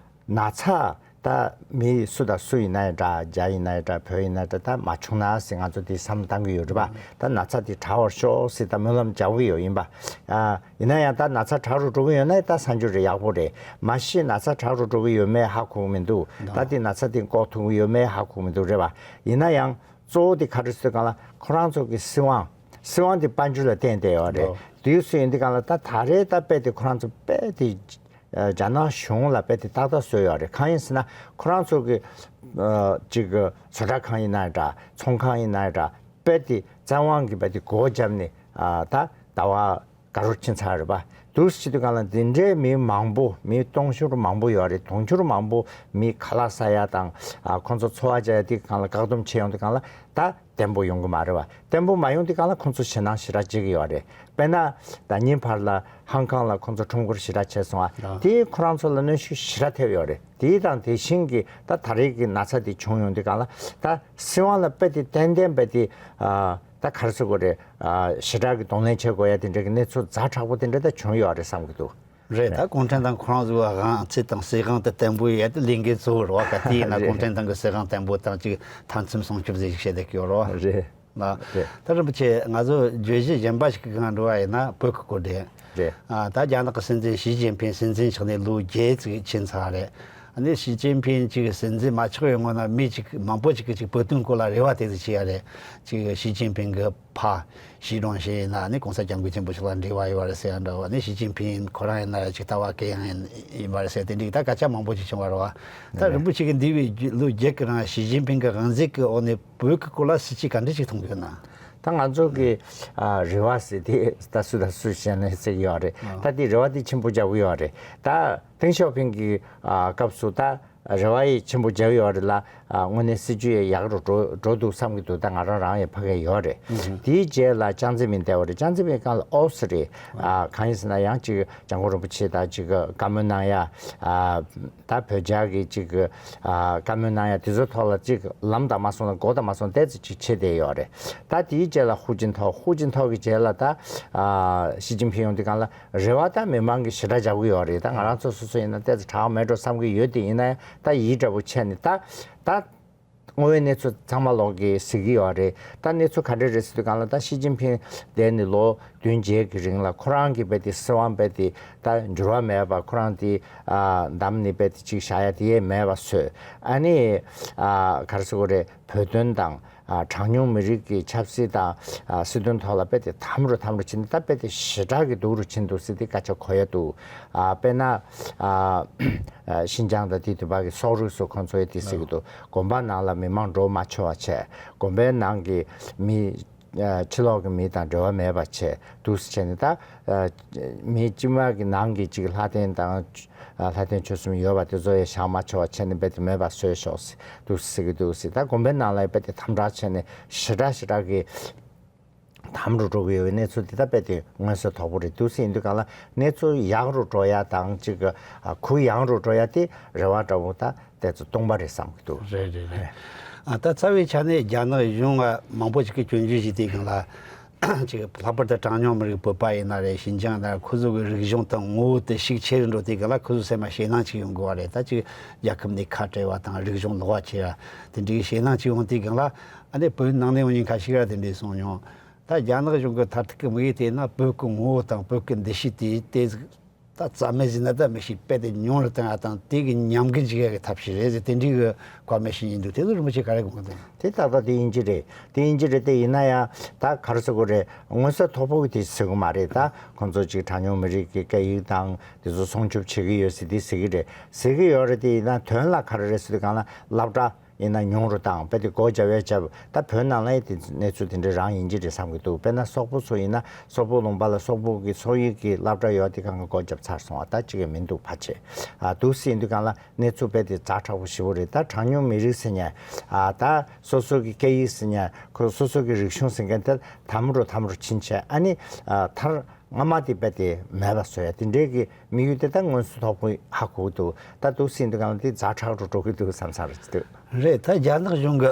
ན་ཚ་ད་མི་སུ་དང་སུ་ཡིན་ན་ཡང་འདྲ། རྒྱ་ཡིན་ན་ཡང་འདྲ། བོད་ཡིན་ན་འདྲ། ད་མ་བྱུང་ན་ཟེར་ང་ཚོ་དེ་བསམ་བློ་བཏང་གི་ཡོད་རེད་པ། ད་ན་ཚ་དེ་དྲག་པར་ཤོག་ཟེར་ད་སྨོན་ལམ་རྒྱག་གི་ཡོད་ཡིན་པ། ཨ། ཡིན་ན་ཡང་ད་ན་ཚ་དྲག་རུ་འགྲོ་གི་ཡོད་ན་ད་གསར་འགྱུར་རེད། ཡག་པོ་རེད། མ་གཞི་ན་ཚ་དྲག་རུ་འགྲོ་གི་ཡོད་མེད་ཧ་གོ་གི་མི་འདུག། ད་དེ་ན་ཚ་དེ་འགོག་ཐུབ་ཀྱི་ཡོད་མེད་ཧ་གོ་གི་མི་འདུག་རེད་པ། ཡིན་ན་ཡང་གཙོ་བོ་དེ་ག་རེ་ཟེར་གང་ལ་ཁོ་རང་ཚོ་གི་སྲིད་དབང་། སྲིད་དབང་དེ་དཔལ་འབྱོར་ལ་བརྟེན་བསྡད་ཡོད་རེད། ལོ། དུས་སུ་ཡིན་དུས་གང་ལ་ད་ད་རེས་ད་དཔེ་དེ་ཁོ་རང་ཚོ་དཔེ་དེ། ཨ། རྒྱ་ནག་གཞུང་ལ་དཔེ་དེ་ཏག་ཏག་བཟོས་ཡོད་རེད། གང་ཡིན་ཟེར་ན་ཁོ་རང་ཚོ་གི། ཨ། ཅིག་བཟོ་གྲྭ་ཁང་ཡིན་ན་འདྲ། ཚོང་ཁང་ཡིན་ན་འདྲ། དཔེ་དེ་བཙན་དབང་གིས་དཔེ་དེ་སྒོ་བརྒྱབ་ནས། ཨ། ད་ཟླ་བ་ག་རོ་ཕྱིན་ཚར་རེད་པ། དུས་སུ་བྱེད་དུས་གང་ལ་འདི་འདྲའི་མི་མང་པོ། མི་སྟོང་ཕྲག་མང་པོ་ཡོད་རེད། དུང་ཕྱུར་མང་པོ་མི་ཁ་ལག་ཟ་ཡ་དང་། ཨ། ཁོང་ཚོ་འཚོ་བ་བྱ་ཡ་དེ་གང་ལ་བཀག་སྡོམ་བྱེད་ཡོང་དུས་གང་ལ་ད་བརྟན་པོ་ཡོང་གི་མ་རེད་པ། བརྟན་པོ་མ་ཡོང་དུས་གང་ལ་ཁོང་ཚོ་ཞེད་སྣང་ཞེ་དྲག་བྱེད་ཀྱི་ཡོད་རེད། དཔེར་ན་ཟླ་ཉིན་བར་ལ་ཧང་ཀང་ལ་ཁོང་ཚོ་ཁྲོམ་སྐོར་ཞེ་དྲག་བྱས་སོང་ཨ། ཨ། དེས་ཁོ་རང་ཚོ་ལ་གནོན་ཤུགས་ཞེ་དྲག་ཐེབས་ཡོད་རེད། དེ་དང་དེ་བཞིན་གྱི་ད་ད་རེས་ཀྱི་ན་ཚ་དེ་བྱུང་ཡོང་དུས་གང་ལ་ད་སྲིད་དབང་ལ་དཔེ་དེ་ཏན་ཏན་དཔེ་དེ། ཨ། ད་ག་རེ་ཟེར་དགོས་རེད། ཨ། ཞེ་དྲག་གི་གདོང་ལེན་བྱེད་དགོས་ཡ་དེ་འདྲ་གི་གནས་ཚུལ་ཛ་དྲག་པོ་དེ་འདྲ་ད་བྱུང་ཡོད་རེད་བསམ་གྱི་འདུག། རེད། ད་གུང་ཁྲན་ཏང་ཁོ་རང་ཚོའི་དབང་ཚད་དང་སྲིད་དབང་དེ་བརྟན་པོ་ཡོད་ཡ་དེ་ལས་འགན་གཙོ་བོ་རེད་པ། ག་དེ་ཡིན་ན་རེད། གུང་ཁྲན་ཏང་གི་སྲིད་དབང་བརྟན་པོ་དང་ཅིག་མཐའ་མཚམས་སྲུང་སྐྱོབ་ཟེར་ཞིག་བྱེད་བསྡད་ཀྱི་ཡོད་རེད་པ། རེད། ལགས། རེད། ད་རིན་པོ་ཆེ་ང་ཚོ་བརྗོད་གཞི་གཞན་པ་ཞིག་གི་སྒང་འགྲོ་བ་ཡིན་ན་བོད་ཀྱི་སྐོར་རེད། རེད། ཨ། ད་རྒྱ་ནག་གི་སྲིད་འཛིན་ཞི་ཅིན་ཕིང་སྲིད་འཛིན་ཆགས་ནས་ལོ་བརྒྱད་ཙམ་ཕྱིན་ཚར་རེད། ཨ་ནི་ཞི་ཅིན་ཕིང་ཅིག་སྲིད་འཛིན་མ་ཆགས་པའི་སྔོན་ན་མི་ཅིག་མང་པོ་ཅིག་གིས་ཅིག་བོད་དོན་སྐོར་ལ་རེ་བ་དེ་ཚོ་བྱེད་ཡ་རེད། ཅིག་ཞི་ཅིན་ཕིང་གི་ཕ་ཞི་ཀྲུང་ཞི་ཡིན་ན་ཨ་ནི་༸གོང་ས་༸སྐྱབས་མགོན་ཆེན་པོ་མཆོག་ལ་འབྲེལ་བ་ཡོད་པ་རེད་ཟེར་ཡ་འདྲ་བོ། ཨ་ནི་ཞི་ཅིན་ཕིང་ཁོ་རང་ཡིན་ན་ཅིག་ལྟ་བ་གང་ཡང་ཡིན་པ་རེད་ཟེར་དེ་འདྲའི་ད་སྐད་ཆ་མང་པོ་ཅིག་བྱུང་བ་རེད་བ། ད་རིན་པོ་ཆེ་གིས་འདས་པའི་ལོ་བརྒྱད་ཀྱི་རིང་ཞི་ཅིན་ཕིང་གི་དབང་འཛིན་གྱི་འོག་ནས་བོད་ཀྱི་སྐོར་ལ་སྲིད་ཇུས་ག་འདྲ་ཅིག་མཐོང་གི་ཡོད་ན། ད་ང་ཚོ་གི་ཨ་རེ་བ་ཟེར་དེ་ད་སུ་དང་སུ་བཤད་ནས་ཟེར་གི་ཡོད་རེད། ད་དེ་རེ་བ་དེ་ཆེན་པོ་རྒྱག་གི་ཡོད་རེད། ད་ཏེང་ཞའོ་ཕིང་གི་ཨ་སྐབས་སུ་ད་རེ་བ་ཡི་ཆེན་པོ་རྒྱག་གི་ཡོད་རེད་ལ། ཨ་དངོས་གནས་སྲིད་ཇུས་ཡི་ཡག་རུ་འགྲོ་འགྲོ་འདུག་བསམ་གི་འདུག་ད་ང་རང་རང་ཡི་ཕ་གི་ཡོད་རེད། དེའི་རྗེས་ལ་ཅང་ཙེ་མིན་བསྡད་པ་རེད། ཅང་ཙེ་མིན་སྒང་ལ་ཨོ་སི་རེད། ཨ་གང་ཡིན་ཟེར་ན་ཡང་ཅིག་སྐྱབས་མགོན་རིན་པོ་ཆེ་ད་ཅིག་བཀའ་མོལ་གནང་ཡ། ཨ་ད་བོད་རྒྱ་གི་ཅིག་ཨ་བཀའ་མོལ་གནང་ཡ་དེ་ཚོའི་ཐོག་ལ་ཅིག་ལམ་དང་མ་སོང་ན་མགོ་དང་མ་སོང་ན་ཏོག་ཙམ་ཅིག་ཕྱེ་བསྡད་ཡོད་རེད། ད་དེའི་རྗེས་ལ་ཧུའུ་ཅིན་ཐའོ། ཧུའུ་ཅིན་ཐའོ་གི་རྗེས་ལ་ད་ཨ་ཞི་ཅིན་ཕིང་ཡོང་དུས་སྒང་ལ་རེ་བ་ད་མི་མང་གིས་ཞེ་དྲག་རྒྱག་གི་ཡོད་རེད། ད་ང་རང་ཚོ་སོ་སོ་ཡིན་ན་ཏོག་ཙམ་དྲག་མེད་འགྲོ་བསམ་གི་ཡོད་དེ། ཡིན་ན་ཡང་ད་ཡིད་འདྲ་བོ་བྱས་ནས་ད་ད་དངོས་ཡོད་གནས་ཚུལ་ཚང་མ་ལོག་གིས་གཟིགས་ཀྱི་ཡོད་རེད། ད་གནས་ཚུལ་ག་འདྲ་རེད་ཟེར་དུས་སྒང་ལ་ད་ཞི་ཅིན་ཕིང་འདས་ནས་ལོ་བདུན་བརྒྱད་ཀྱི་རིང་ལ་ཁོ་རང་གིས་རྦད་དེ་སྲིད་དབང་རྦད་དེ་ད་འགྱུར་བ་མེད་པ། ཁོ་རང་དེ་ཨ་བདམས་ནས་རྦད་དེ་ཅིག་བཞག་ཡ་དེ་ཡས་མེད་པ་བཟོས། ཨ་ནི་ཨ་ག་རེ་ཟེར་དགོས་རེད། བོད་དོན་དང་ཨ་གྲངས་ཉུང་མི་རིགས་ཀྱི་ཆབ་སྲིད་དང་ཨ་སྲིད་དོན་ཐོག་ལ་རྦད་དེ་དམ་རུ་དམ་རུ་ཕྱིན། ད་རྦད་དེ་ཞེ་དྲག་གི་སྡུག་རུ་ཕྱིན་འདུག་ཟེར་དེ་སྐད་ཆ་གོ་ཡ་འདུག་ཨ་དཔེར་ན་ཨ་ཤིན་ཅང་དང་དེ་དུས་བར་གྱི་སོག་རིགས་སུ་ཁོང་ཚོ་ཡི་དེ་ཟེར་གི་འདུག་དགོན་པ་ནང་ལ་མི་མང་འགྲོ་མ་ཆོག་པ་བྱས། དགོན་པའི་ནང་གི་མི་ཨ་ཕྱི་ལོགས་ཀྱི་མི་དང་འབྲེལ་བ་མེད་པ་བྱས་འདུག་ཟེར་བྱས་ནས། ད་ཨ་མི་སྤྱི་བ་གི་ནང་གི་ཅིག་ལྷ་རྟེན་དང་ཨ་ལྷ་རྟེན་ཆོས་གསུམ་ཡོད་པ་དེ་ཚོ་ཡང་བཞེངས་མ་ཆོག་པ་བྱས་ནས་རྦད་དེ་མེད་པ་བཟོས་ཤོག་ཟེར་འདུག་ཟེར་གི་འདུག་ཟེར། ད་དགོན་པའི་ནང་ལ་ཡང་རྦད་དེ་དམ་དྲག་བྱས་ནས་ཞེ་དྲག་ཞེ་དྲག་གི་དམ་རུ་འགྲོ་གི་ཡོད་པའི་གནས་ཚུལ་དེ་ད་རྦད་དེ་མངོན་གསལ་དོད་པོ་རེད་འདུག་ཟེར། ཡིན་དུས་སྒང་ལ་གནས་ཚུལ་ཡག་རུ་འགྲོ་ཡ་དང་ཅིག་ཨ་གུ་ཡངས་རུ་འགྲོ་ཡ་དེ་རེ་བ་འདྲ་བོ་ད་དེ་ཚོ་སྟོང་པ་རེད་བསམ་གི་འདུག་རེད་རེད་རེད། ཨ་ད་རྩ་བའི་ཆ་ནས་རྒྱ་ནག་གཞུང་ང་མང་པོ་ཞིག་གིས་སྐྱོན་བརྗོད་བྱས་དུས་སྒང་ལ། ཅིག་ལྷག་པར་དུ་གྲངས་ཉུང་མི་རིགས་བོད་པ་ཡིན་ན་རེད། ཤིན་ཅང་ན་ཁོ་ཚོ་གི་རིག་གཞུང་དང་ངོ་བོ་དེ་ཤུགས་ཆེ་རུ་འགྲོ་དུས་སྒང་ལ་ཁོ་ཚོ་སེམས་ལ་ཞེད་སྣང་ཅིག་ཡོང་དགོས་པ་རེད། ད་ཅིག་རྒྱལ་ཁབ་ནས་ཁ་བྲལ་བ་དང་རིག་གཞུང་ལོག་པ་བྱས་པ་དེ་འདྲའི་ཞེད་སྣང་ཅིག་ཡོང་དུས་སྒང་ལ། ཨ་ནི་བོད་ནང་ནས་ཡོང་མཁན་ཁ་ཤས་ར་དེ་འདྲས་གསུངས་མྱོང་། ད་རྒྱ་ནག་གཞུང་གི་མཐར་ཐུག་གི་དམིགས་ཡུལ་དེ་ཡིན་ན་བོད་ཀྱི་ངོ་བོ་དང་བོད་ཀྱི་འདུ་ཤེས་དེ་དེ་ད་རྩ་མེད་བཟོས་ན་ད་མི་ཤེས། དཔེ་དེ་ཉུང་རུ་བཏང་ཡ་དང་དེ་གི་ཉམས་རྒུད་འཇུག་ཡ་གི་ཐབས་ཤེས་རེད་ཟེར་དེ་འདྲའི་གི་བཀའ་མོལ་བྱེད་ཀྱི་འདུག་དེ་ཚོ་རིན་པོ་ཆེ་ག་རེ་དགོངས་དོན། དེ་ཏག་ཏག་དེ་ཡིན་གྱི་རེད། དེ་ཡིན་གྱི་རེད། དེ་ཡིན་ན་ཡང་ད་ག་རེ་ཟེར་དགོས་རེད། མངོན་གསལ་དོད་པོ་གི་དེ་ཟེར་གི་མ་རེད། ད་ཁོང་ཚོ་ཅིག་གྲངས་ཉུང་མི་རིགས་ཀྱི་སྐད་ཡིག་དང་དེ་ཚོ་སྲུང་སྐྱོབ་བྱེད་ཀྱི་ཡོད་ཟེར་དེ་ཟེར་གི་རེད། ཟེར་གི་ཡོད་རེད། དེ་ཡིན་ན་དོན་ལ་ག་རེ་རེད་ཟེར་དུས་སྒང་ལ་སློབ་གྲྭ་ཡིན་ན་ཉུང་རུ་བཏང་། རྦད་དེ་སྒོ་རྒྱབ་ཡ་བརྒྱབ། ད་བོད་ནང་ལ་ཡང་དེ་གནས་ཚུལ་དེ་འདྲ་རང་ཡིན་གྱི་རེད་བསམ་གྱི་འདུག་དཔེར་ན་སོག་པོ་ཚོ་ཡིན་ན་སོག་པོ་ལུང་པ་ལ་སོག་པོ་གི་སོག་ཡིག་གི་སློབ་གྲྭ་ཡོད་དེ་གང་ག་སྒོ་བརྒྱབ་ཚར་སོང་བ། ད་གཅིག་ཡང་མི་འདུག་ཕལ་ཆེར། ཨ་འདུག་སེ་ཡིན་དུས་སྒང་ལ་གནས་ཚུལ་རྦད་དེ་ཛ་དྲག་པོ་ཞེ་པོ་རེད། ད་གྲངས་ཉུང་མི་རིགས་ཟེར་མཁན། ཨ་ད་སོ་སོ་གི་སྐད་ཡིག་ཟེར་མཁན། ཁོ་སོ་སོ་གི་རིག་གཞུང་ཟེར་མཁན་དེ་དམ་རུ་དམ་རུ་ཕྱིན་བྱས། ཨ་ནི་ཨ་མཐར་སྔ་མ་དེ་རྦད་དེ་མེད་པ་བཟོ་ཡ་དེ་འདྲའི་གི་དམིགས་ཡུལ་དེ་ད་མངོན་གསལ་དོད་པོ་ཧ་གོ་གི་འདུག་ད་འདུག་སེ་ཡིན་དུས་སྒང་ལ་དེ་ཛ་དྲག་རུ་འགྲོ་གི་འདུག་བསམ་བསམ་རེད་འདུག་རེད། ད་རྒྱ་ནག་གཞུང་གི་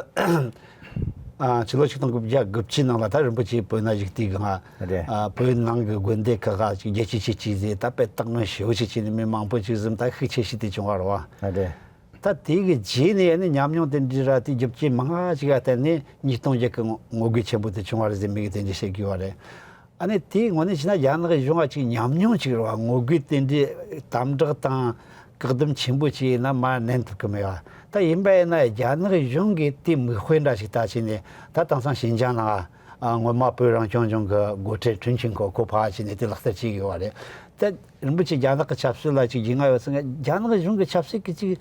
ཨ་ཕྱི་ལོ་ཆིག་སྟོང་དགུ་བརྒྱ་དགུ་བཅུའི་ནང་ལ་ད་རིན་པོ་ཆེ་བོད་ནང་བཞུགས་དུས་སྒང་། རེད། ཨ་བོད་ནང་གི་དགོན་སྡེ་ཁག་ག་ཅིག་རྒྱལ་སྤྱིའི་ཆེད་ཅིག་ཟེར་ད་དཔེ་སྟག་མོ་ཞེ་པོ་ཅིག་བྱས་ནས་མི་མང་པོ་ཅིག་གཟིམ། ད་ཤུགས་ཆེ་ཞིག་དེ་བྱུང་བ་རེད་བ། རེད། ད་དེ་གི་རྗེས་ནས་ནི་ཉམས་མྱོང་དེ་འདྲ་ར་དེ་རྒྱུ་རྐྱེན་མང་ང་ཞིག་ག་བརྟེན་ནས་ཉིས་སྟོང་བརྒྱད་ཀྱི་ངོ་རྒོལ་ཆེན་པོ་དེ་བྱུང་བ་རེད་ཟེར་མི་གི་དེ་འདྲ་བཤད་དགོས་བ་རེད། ཨ་ནི་དེའི་ངོས་ནས་བྱས་ན་རྒྱ་ནག་གཞུང་ང་ཅིག་ཉམས་མྱོང་ཅིག་རེད་བ། ངོ་རྒོལ་དེ་འདྲའི་དམ་དྲག་དང་བཀག་སྡོམ་ཆེན་པོ་ཅིག་ཡིན་ན་མར་ནན་ཐུབ་ཀྱི་མེད་བ། ད་ཡིན་པ་ཡིན་ན་རྒྱ་ནག་གཞུང་གིས་དེ་མིག་དཔེ་འདྲ་ཞིག་ལྟ་བྱས་ནས་ད་དེང་སང་ཞིན་ཅང་ནང་ཨ་སྔོན་མ་བོད་རང་སྐྱོང་ལྗོངས་ཀྱི་སྒོ་ཁྲལ་ཁྲུན་ཆིང་ཁོ་ཁོ་ཕར་བྱས་ནས་དེ་ལག་བསྟར་བྱེད་ཀྱི་ཡོད་བ་རེད། ད་རིན་པོ་ཆེ་རྒྱ་ནག་གི་ཆབ་སྲིད་ལ་ཅིག་རྒྱུས་མངའ་ཡོད་ཟེར་ན། རྒྱ་ནག་གཞུང་གི་ཆབ་སྲིད་ཀྱི་ཅིག་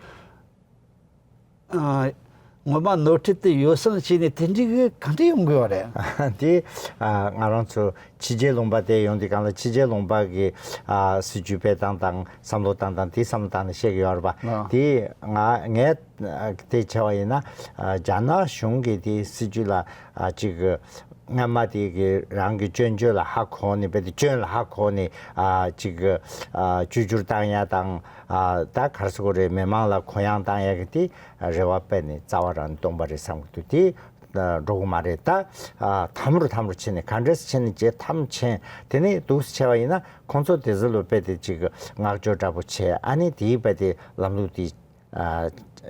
ཨ་ངོ་མ་ནོར་འཁྲུལ་དེ་ཡོ་བསྲང་བྱས་ནས་དེ་འདྲའི་གི་ག་འདྲ་ཡོང་དགོས་བ་རེད། དེ་ཨ་ང་རང་ཚོ་ཕྱི་རྒྱལ་ལུང་པ་དེ་ཡོང་དུས་སྒང་ལ་ཕྱི་རྒྱལ་ལུང་པ་གི་ཨ་སྲིད་ཇུས་སྤེལ་སྟངས་དང་བསམ་བློ་བཏང་སྟངས་དེ་བསམ་བློ་བཏང་ནས་བཤད་ཀྱི་ཡོད་རེད་པ། ཨ་དེ་ང་ངས་ཨ་དེ་བྱས་པ་ཡིན་ན་ཨ་རྒྱ་ནག་གཞུང་གི་དེ་སྲིད་ཇུས་ལ་ཨ་ཅིག་སྔ་མ་དེ་གི་རང་གི་སྐྱོན་བརྗོད་ལ་ཧ་གོ་ནས། རྦད་དེ་སྐྱོན་ལ་ཧ་གོ་ནས་ཨ་ཅིག་ཨ་བཅོས་བསྒྱུར་བཏང་ཡ་དང་། ཨ་ད་ག་རེ་ཟེར་དགོས་རེད། མི་མང་ལ་གུ་ཡངས་བཏང་ཡ་གི་དེ་རེ་བ་དཔེ་ནི་རྩ་བ་རང་ནས་སྟོང་པ་རེད་བསམ་གི་འདུག་དེ་ཨ་འགྲོ་གི་མ་རེད། ད་ཨ་དམ་རུ་དམ་རུ་ཕྱིན་ནས་ག་འདྲས་ཕྱིན་ནས་ཇེ་དམ་ཕྱིན། དེ་ནས་འདུག་སེ་བྱས་པ་ཡིན་ན་ཁོང་ཚོ་དེ་ཚོ་ལ་རྦད་དེ་ཅིག་བསྔགས་བརྗོད་འདྲ་པོ་བྱས། ཨ་ནི་དེའི་རྦད་དེ་ལམ་ལུགས་དེ་ཨ་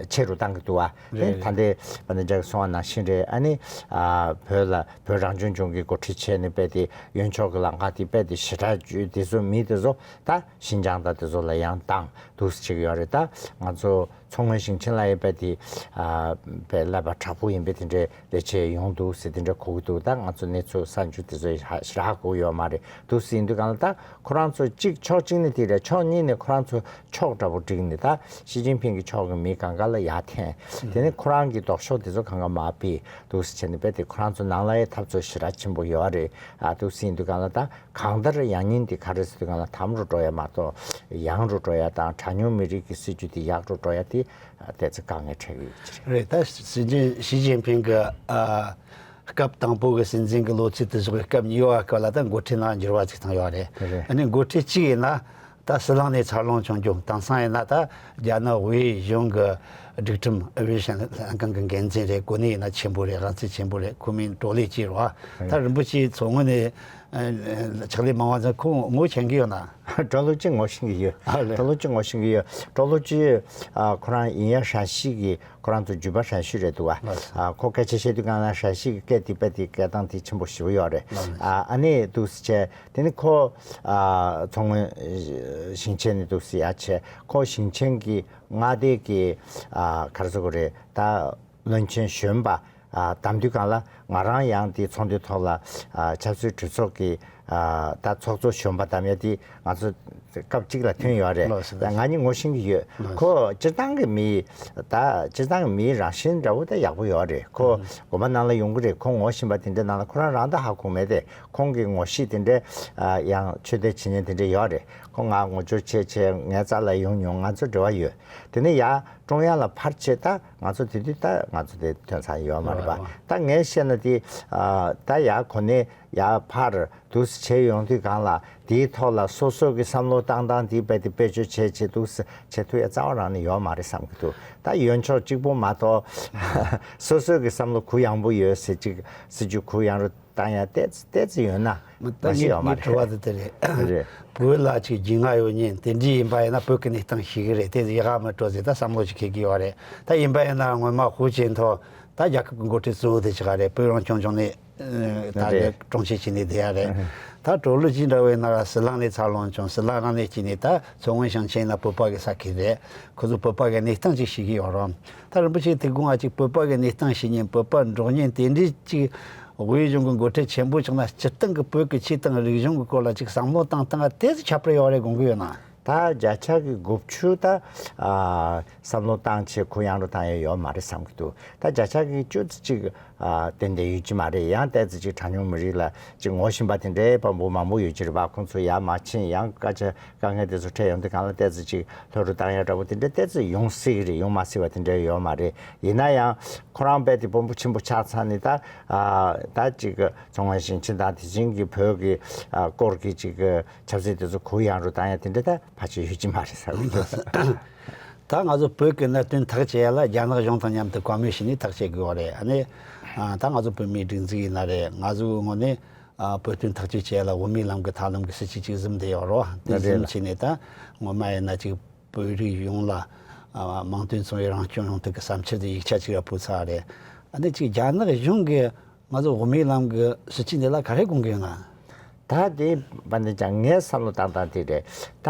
ཆེ་རུ་བཏང་གི་འདུག་བ། དེ་རེད། ད་ལྟའི་པ་ནི་འཇག་སོང་བ་ནང་བཞིན་རེད། ཨ་ནི་ཨ་བོད་ལ་བོད་རང་སྐྱོང་ལྗོངས་ཀྱི་འགོ་ཁྲིད་བྱས་ནས་རྦད་དེ་གཡོན་ཕྱོགས་ཀྱི་ལམ་ཁ་དེ་རྦད་དེ་ཞེ་དྲག་བརྒྱུད་དེ་ཚོ་མི་དེ་ཚོ་ད་ཤིན་ཅང་དང་དེ་ཚོ་ལ་ཡང་བཏང་འདུག་ཟེར་བྱེད་ཀྱི་ཡོད་རེད། ད་ང་ཚོ་མཚོ་སྔོན་ཞིང་ཆེན་ལ་ཡང་རྦད་དེ་ཨ་རྦད་ཀླད་པ་དྲག་པོ་ཡིན་པའི་དེ་འདྲའི་ལས་བྱེད་ཡོང་འདུག་ཟེར་དེ་འདྲ་གོ་གི་འདུག་ད་ང་ཚོ་གནས་ཚུལ་གསར་འགྱུར་དེ་ཚོ་ཞེ་དྲག་གོ་གི་ཡོད་མ་རེད། འདུག་ཟེར་ཡིན་དུས་གང་ལ་ད་ཁོ་རང་ཚོ་གཅིག་ཕྱོགས་གཅིག་ནས་དེ་རེད། ཕྱོགས་གཉིས་ནས་ཁོ་རང་ཚོ་ཕྱོགས་འདྲ་པོ་བསྒྲིགས་ནས་ད་ཞི་ཅིན་ཕིང་གི་ཕྱོགས་ཀྱི་མི་གང་ག་ལ་ཡར་འཐེན། དེ་ནས་ཁོ་རང་གི་ལྡོག་ཕྱོགས་དེ་ཚོ་གང་ག་མར་ཕུད་འདུག་ཟེར་བྱས་ནས་རྦད་དེ་ཁོ་རང་ཚོ་ནང་ལ་ཡང་འཐབ་རྩོད་ཞེ་དྲག་ཆེན་པོ་ཡོད་རེད། ཨ་འདུག་ཟེར་ཡིན་དུས་གང་ལ་ད་གང་ལྟར་ཡང་སྙིང་དེ་ག་རེ་ཟེར་དུས་གང་ལ་དམ་རུ་འགྲོ་ཡ་མ་གཏོགས་ཡང་རུ་འགྲོ་ཡ་དང་གྲངས་ཉུང་མི་རིགས་ཀྱི་སྲིད་ཇུས་དེ་ཡག་རུ་འགྲོ་ཡ་དེ་ཨ་ཏོག་ཙམ་དཀའ་ངལ་འཕྲད་ཀྱི་ཡོད་ཀྱི་རེད། རེད། ད་སྲིད་འཛིན་ཞི་ཅིན་ཕིང་གི་ཨ་སྐབས་དང་པོ་གི་སྲིད་འཛིན་གྱི་ལོ་ཚིགས་དེ་བཞག་གི་སྐབས་གཉིས་པ་སྐབས་ལ་ད་འགོ་ཁྲིད་ནང་འགྱུར་བ་ཅིག་བཏང་ཡོད་རེད། རེད། ཨ་ནི་འགོ་ཁྲིད་གཅིག་ཡིན་ན་ད་ཟི་ལིང་ནས་འཚར་ལོངས་བྱུང་རྒྱུ། དེང་སང་ཡིན་ན་ད་རྒྱ་ནག་དབུས་གཞུང་གི་སྒྲིག་ཁྲིམས་ཨེ་བི་ཨེ་ཤན་ལྷན་ཁང་གི་འགན་འཛིན་རེད། གོ་གནས་ཡིན་ན་ཆེན་པོ་རེད། དབང་ཚད་ཆེན་པོ་རེད། ཁོ་མིང་བགྲོ་གླེང་བྱས་རོགས། ད་རིན་པོ་ཆེའི་མཚོ་སྔོན་ནས་ཕྱག་ལས་གནང་བ་ཚོ་ཁོ་ངོ་ཤེས་ཀྱི་ཡོད་ན། ཀྲོ་ལོ་ཅི་ངོ་ཤེས་ཀྱི་ཡོད། ཨ་ལས། ཀྲོ་ལོ་ཅི་ངོ་ཤེས་ཀྱི་ཡོད། ཀྲོ་ལོ་ཅི་ཨ་ཁོ་རང་ཡིན་ཡ་ཧྲན་ཤི་གི་ཁོ་རང་ཚོ་རྒྱུད་པ་ཧྲན་ཤི་རེད་འདུག་བ། ལགས་སོ། ཨ་ཁོ་སྐད་ཆ་བཤད་དུས་གང་ལ་ཧྲན་ཤི་གི་སྐད་དེ་རྦད་དེ་སྐད་གདངས་དེ་ཆེན་པོ་ཞེ་པོ་ཡོད་རེད། ལགས་སོ། ཨ་ཨ་ནི་འདུག་སེ་བྱས་དེ་ནི་ཁོ་ཨ་མཚོ་སྔོན་ཞིང་ཆེན་ནས་འདུག་སེ་ཡ་བྱས་ཁོ་ཞིང་ཆེན་གྱི་མངའ་སྡེ་གི་ཨ་ག་རེ་ཟེར་དགོས་རེད། ད་བློན་ཆེན་གཞོན་པ་ཨ་བདམས་དུས་གང་ལ་ང་རང་ཡང་དེ་ཚོགས་འདུའི་ཐོག་ལ་ཨ་ཆབ་སྲིད་གྲོས་ཚོགས་ཀྱི་ཨ་ད་ཚོགས་གཙོ་གཞོན་པ་བདམས་ཡ་དེ་ང་ཚོ་སྐབས་གཅིག་ལ་ཐོན་ཡོད་རེད། ལགས་སོ། ད་ང་གཉིས་ངོ་ཤེས་ཀྱི་ཡོད། ལགས་སོ། ཁོ་སྤྱིར་བཏང་གི་མི་ད་སྤྱིར་བཏང་གི་མིའི་རང་བཞིན་འདྲ་བོ་ད་ཡག་པོ་ཡོད་རེད། ཁོ་དགོན་པ་ནང་ལ་ཡོང་གི་རེད། ཁོ་ངོ་ཤེས་པ་དེ་འདྲ་ནང་ལ་ཁོ་རང་རང་ད་ཧ་གོ་མེད་དེ། ཁོང་གི་ངོ་ཤེས་དེ་འདྲ་ཨ་ཡང་ཆོས་དད་བྱེད་མཁན་དེ་འདྲ་ཡོད་རེད། ཁོ་ང་ངོ་སྦྱོར་བྱས་བྱས་ངའི་རྩ་ལ་ཡོང་མྱོང་། ང་ཚོ་འབྲེལ་བ་ཡོད། དེ་ནས་ཡ་ཀྲུང་དབྱང་ལ་ཕར་བྱས་ད་ང་ཚོ་དེ་དུས་ད་ང་ཚོ་དེ་ཐོན་ས་ཡོད་མ་རེད་པ། ད་ངས་བཤད་ན་དེ་ཨ་ད་ཡ་གོ་གནས་ཡ་ཕར་འདུག་སེ་བྱས་ཡོང་དུས་གང་ལ་དེའི་ཐོག་ལ་སོ་སོ་གི་བསམ་བློ་བཏང་སྟངས་དེ་རྦད་དེ་བེད་སྤྱོད་བྱས་བྱས་འདུག་སེ་བྱེད་ཐུབ་ཡ་རྩ་བ་རང་ནས་ཡོད་མ་རེད་བསམ་གྱི་འདུག་ད་གཡོན་ཕྱོགས་གཅིག་པོ་མ་གཏོགས་སོ་སོ་གི་བསམ་བློ་གུ་ཡངས་པོ་ཡོད་ཟེར་ཅིག་སྲིད་ཇུས་གུ་ཡངས་རུ་བཏང་ཡ་ཏོག་ཙམ་ཏོག་ཙམ་ཡོད་ན་ད་མ་ངའི་ཞིག་ཡོད་མ་ངའི་དྲི་བ་རེད། དེ་དེ་རེད། རེད། བོད་ལ་ཅིག་རྒྱུས་མངའ་ཡོད་མཁན་དེ་འདྲ་ཡིན་པ་ཡིན་ན་བོད་ཀྱི་གནས་སྟངས་ཤེས་ཀྱི་རེད། དེ་ཡག་མི་འགྲོ་ཟེར་ད་བསམ་བློ་ཅིག་འཁྱེར་གྱི་ཡོད་རེད། ད་ཡིན་པ་ཡིན་ན་སྔོན་མ་ཧུའུ་ཅིན་ཐའོ་ད་རྒྱལ་ཁབ་ཀྱི་འགོ་ཁྲིད་གཙོ་བོ་དེ་ཆགས་རེད། བོད་རང་སྐྱོང་ལྗོངས་ནས་ད་རེད། གི་དྲུང་ཆེ་བྱས་ནས་བསྡད་ཡ་རེད། ད་ཀྲོ་ལོ་ཅི་འདྲ་བོ་ཡིན་ན་ཟི་ལིང་ནས་འཚར་ལོངས་བྱུང་། ཟི་ལིང་ནས་བྱས་ནས་ད་མཚོ་སྔོན་ཞིང་ཆེན་ན་བོད་པ་གི་ས་ཁུལ་རེད། ཁོ་ཚོ་བོད་པ་གི་གནས་སྟངས་ཅིག་ཤེས་ཀྱི་ཡོད་རེད། ད་རིན་པོ་ཆེ་དེ་དགོངས་ཨ་ཅིག་བོད་པ་གི་གནས་སྟངས་ཤེས་མཁན་བོད་པ་འགྲོགས་མཁན་དེ་འདྲའི་ཅིག་དབུས་གཞུང་གི་འགོ་ཁྲིད་ཆེན་པོ་ཆགས་ན་སྤྱིར་བཏང་གི་བོད་ཀྱི་ཆོས་དང་རིག་གཞུང་གི་སྐོར་ལ་ཅིག་བསམ་བློ་བཏང་སྟངས་དེ་ཚོ་ཁྱད་པར་ཡོད་རེད་དགོངས་ཀྱི་ཡོད་ན། ད་བརྒྱ་ཆ་གི་དགུ་བཅུ་ད་ཨ་བསམ་བློ་བཏང་བྱས་གུ་ཡངས་རུ་བཏང་ཡ་ཡོད་མ་རེད་བསམ་གྱི་འདུག་ད་བརྒྱ་ཆ་གི་བཅུ་ཙམ་ཅིག་ཨ་ཏན་ཏན་ཡོད་ཀྱི་མ་རེད། ཡང་ཏོག་ཙམ་ཅིག་གྲངས་ཉུང་མི་རིགས་ལ་ཅིག་ངོ་ཤེས་པ་དེ་འདྲའི་དཔོན་པོ་མང་པོ་ཡོད་ཀྱི་རེད་པ། ཁོང་ཚོ་ཡར་མར་ཕྱིན་ཡང་སྐད་ཆ་དཀའ་ངལ་དེ་ཚོ་འཕྲད་ཡོང་དུས་གང་ལ་ཏོག་ཙམ་ཅིག་ལྷོད་རུ་བཏང་ཡ་འདྲ་པོ་དེ་འདྲ་ཏོག་ཙམ་ཡོང་སྲིད་ཀྱི་རེད། ཡོང་མ་སྲིད་པ་དེ་འདྲ་ཡོད་མ་རེད། ཡིན་ན་ཡང་ཁོ་རང་རྦད་དེ་དཔོན་པོ་ཆེན་པོ་ཆགས་ཚར་ནས་ད་ཨ་ད་ཅིག་མཚོ་སྔོན་ཞིང་ཆེན་དང་དེ་བཞིན་གྱི་བོད་ཀྱི་ཨ་སྐོར་གྱི་ཅིག་ཆབ་སྲིད་དེ་ཚོ་གུ་ཡངས་རུ་བཏང་ཡ་དེ་འདྲ་ད་ཕལ་ཆེར་ཡོད་ཀྱི་མ་རེད་བསམ་གྱི་འདུག་ད་ང་ཚོ་བོད་ཀྱི་གནད་དོན་ཐག་བཅད་ཡ་ལ་རྒྱ་ནག་གཞུང་དང་མཉམ་དུ་བཀའ་མོལ་བྱས་ནས་ཐག་བཅད་དགོས་པ་རེད། ཨ་ནི་ཨ་ད་ང་ཚོ་བོད་མིའི་སྒྲིག་འཛུགས་ཡིན་ན་རེད། ང་ཚོའི་ངོས་ནས་ཨ་བོད་དོན་ཐག་གཅོད་བྱེད་ཡ་ལ་དབུ་མའི་ལམ་གྱི་ཐབས་ལམ་གྱི་སྲིད་བྱུས་གཅིག་བཟུང་བསྡད་ཡོད་རེད། དེ་རེད་བཟུང་ལ་བྱས་ནས་ད་ངོ་མ་ཡིན་ན་ཅིག་བོད་རིགས་ཡོངས་ལ་ཨ་མིང་དོན་མཚུངས་པའི་རང་སྐྱོང་ཡོང་ཐབས་ཀྱི་བསམ་འཆར་དེ་ཡིག་ཆ་གཅིག་ལ་ཕུལ་ཚར་རེད། ཨ་ནི་ཅིག་རྒྱ་ནག་གཞུང་གིས་ང་ཚོ་དབུ་མའི་ལམ་གྱི་སྲིད་བྱུས་འདི་ལ་ག་རེ་དགོངས་ཀྱི་ཡོད་ན། ད་དེ་བ་འདི་ཀྱང་ངའི་བསམ་བློ་བཏང་སྟངས་དེ་རེད། ད་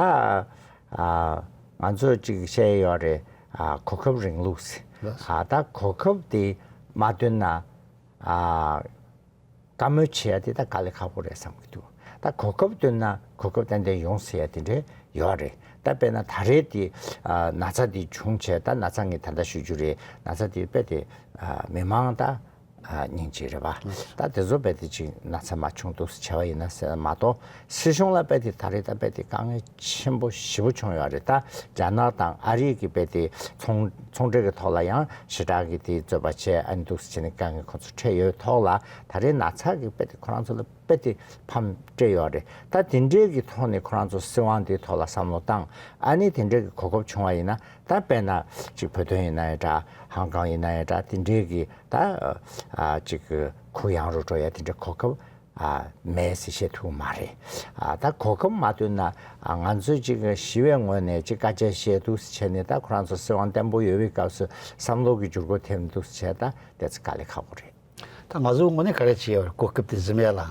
ཨ་ང་ཚོས་ཅིག་བཤད་ཡོད་རེད། ཨ་གོ་སྐབས་རིང་ལུགས་ཟེར། ལགས་སོ། ཨ་ད་གོ་སྐབས་དེ་མ་བཏོན་ན་ཨ་བཀའ་མོལ་བྱེད་ཡ་དེ་ད་དཀའ་ལས་ཁག་པོ་རེད་བསམ་གྱི་འདུག་ད་གོ་སྐབས་བཏོན་ན་གོ་སྐབས་ཏན་ཏན་ཡོང་སྲིད་ཡ་དེ་འདྲ་ཡོད་རེད། ད་དཔེར་ན་ད་རེས་དེ་ཨ་ན་ཚ་དེ་བྱུང་བྱས། ད་ན་ཚ་ངས་ད་ལྟ་ཞུ་རྒྱུ་རེད། ན་ཚ་དེ་དཔེ་དེ་ཨ་མི་མང་ད་ཨ་སྙིང་རྗེ་རེད་པ། ད་དེ་ཚོ་དཔེ་དེ་ཅིག་ན་ཚ་མ་བྱུང་འདུག་ཟེར་བྱས་པ་ཡིན་ན་ཟེར་མ་གཏོགས་སྲིད་གཞུང་ལ་དཔེ་དེ་ད་རེས་ད་དཔེ་དེ་དཀའ་ངལ་ཆེན་པོ་ཞེ་པོ་བྱུང་ཡོད་རེད། ད་རྒྱ་ནག་དང་ཨ་རི་གི་དཔེ་དེ་ཚོང་ཚོང་འབྲེལ་གྱི་ཐོག་ལ་ཡང་ཞེ་དྲག་གི་དེ་རྩོད་པ་བྱས་ཨ་ནི་འདུག་ཟེར་བྱས་ནས་དཀའ་ངལ་ཁོང་ཚོ་འཕྲད་ཡོད་ཐོག་ལ་ད་རེས་ན་ཚ་གི་དཔེ་དེ་ཁོ་རང་ཚོ་ལ་དཔེ་དེ་ཕམ་སྤྲད་ཡོད་རེད། ད་དེ་འདྲའི་གི་ཐོག་ནས་ཁོ་རང་ཚོ་སྲིད་དབང་དེའི་ཐོག་ལ་བསམ་བློ་བཏང་། ཨ་ནི་དེ་འདྲའི་གི་གོ་སྐབས་བྱུང་བ་ཡིན་ན། ད་དཔེར་ན་ཅིག་བོད་དོན་ཡིན་ན་ཡང་འདྲ། ཧང་ཀང་ཡིན་ན་ཡང་འདྲ། དེ་འདྲའི་གི་ད་ཨ་ཅིག་གུ་ཡངས་རུ་འགྲོ་ཡ་དེ་འདྲའི་གོ་སྐབས་ ཨ་མེད་ཟེར་བཤད་ཐུབ་མ་རེད། ཨ་ད་གོ་སྐབས་མ་ཐོན་ན་ཨ་ང་ཚོས་ཅིག་ཞི་བའི་ངོས་ནས་ཅིག་དཀའ་སྤྱད་བཤད་འདུག་ཟེར་བྱས་ནས། ད་ཁོ་རང་ཚོ་སྲིད་དབང་བརྟན་པོ་ཡོད་པའི་སྐབས་སུ་བསམ་བློ་གི་འགྱུར་ལྡོག་ཐེབས་འདུག་ཟེར་བྱས། ད་དེ་ཚོ་དཀའ་ལས་ཁག་པོ་རེད། ད་ང་ཚོ་དངོས་གནས་ག་རེ་བྱས་ཡོད་རེད། གོ་སྐབས་དེ་ཟིན་ཡ་ལ།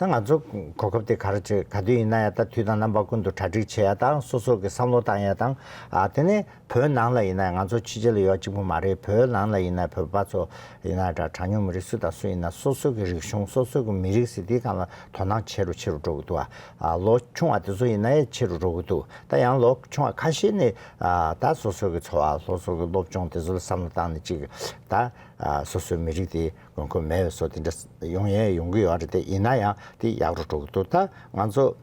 ད་ང་ཚོ་གོ་སྐབས་དེ་ག་རེ་བྱས། ག་དུས་ཡིན་ན་ཡང་ད་དུས་དང་རྣམ་པ་ཀུན་ཏུ་གྲ་སྒྲིག་བྱེད་ཡ་དང་། སོ་སོ་གི་བསམ་བློ་བཏང་ཡ་དང་། ཨ་དེ་ནས་བོད་ནང་ལ་ཡིན་ན་ཡང་། ང་ཚོ་ཕྱི་རྒྱལ་ལ་ཡོད་གཅིག་པུ་མ་རེད། བོད་ནང་ལ་ཡིན་ན་བོད་པ་ཚོ་ཡིན་ན་འདྲ། གྲངས་ཉུང་མི་རིགས་སུ་དང་སུ་ཡིན་ན་སོ་སོ་གི་རིག་གཞུང་། སོ་སོ་གི་མི་རིགས་ཟེར་དེའི་སྒང་ལ་དོ་སྣང་ཆེ་རུ་ཆེ་རུ་འགྲོ་གི་འདུག་ཨ་ལོ་ཆུང་བ་དེ་ཚོ་ཡིན་ན་ཡང་ཆེ་རུ་འགྲོ་གི་འདུག་ད་ཡང་ལོ་ཆུང་བ་ཁ་ཤས་ནི་ཨ་ད་སོ་སོ་གི་འཚོ་བ། སོ་སོ་གི་སློབ་སྦྱོང་དེ་ཚོ་ལ་བསམ་བློ་བཏང་ནས་ཅིག་ད་ཨ་སོ་སོའི་མི་རིགས་དེ་དགོས་མཁོ་མེད་པའི་བཟོ་དེ་འདྲ་ཡོང་ཡས་ཡོང་གི་ཡོད་རེད་དེ། ཡིན་ན་ཡང་དེ་ཡག་རུ་འགྲོ་གི་འདུག་ད་ང་ཚོ་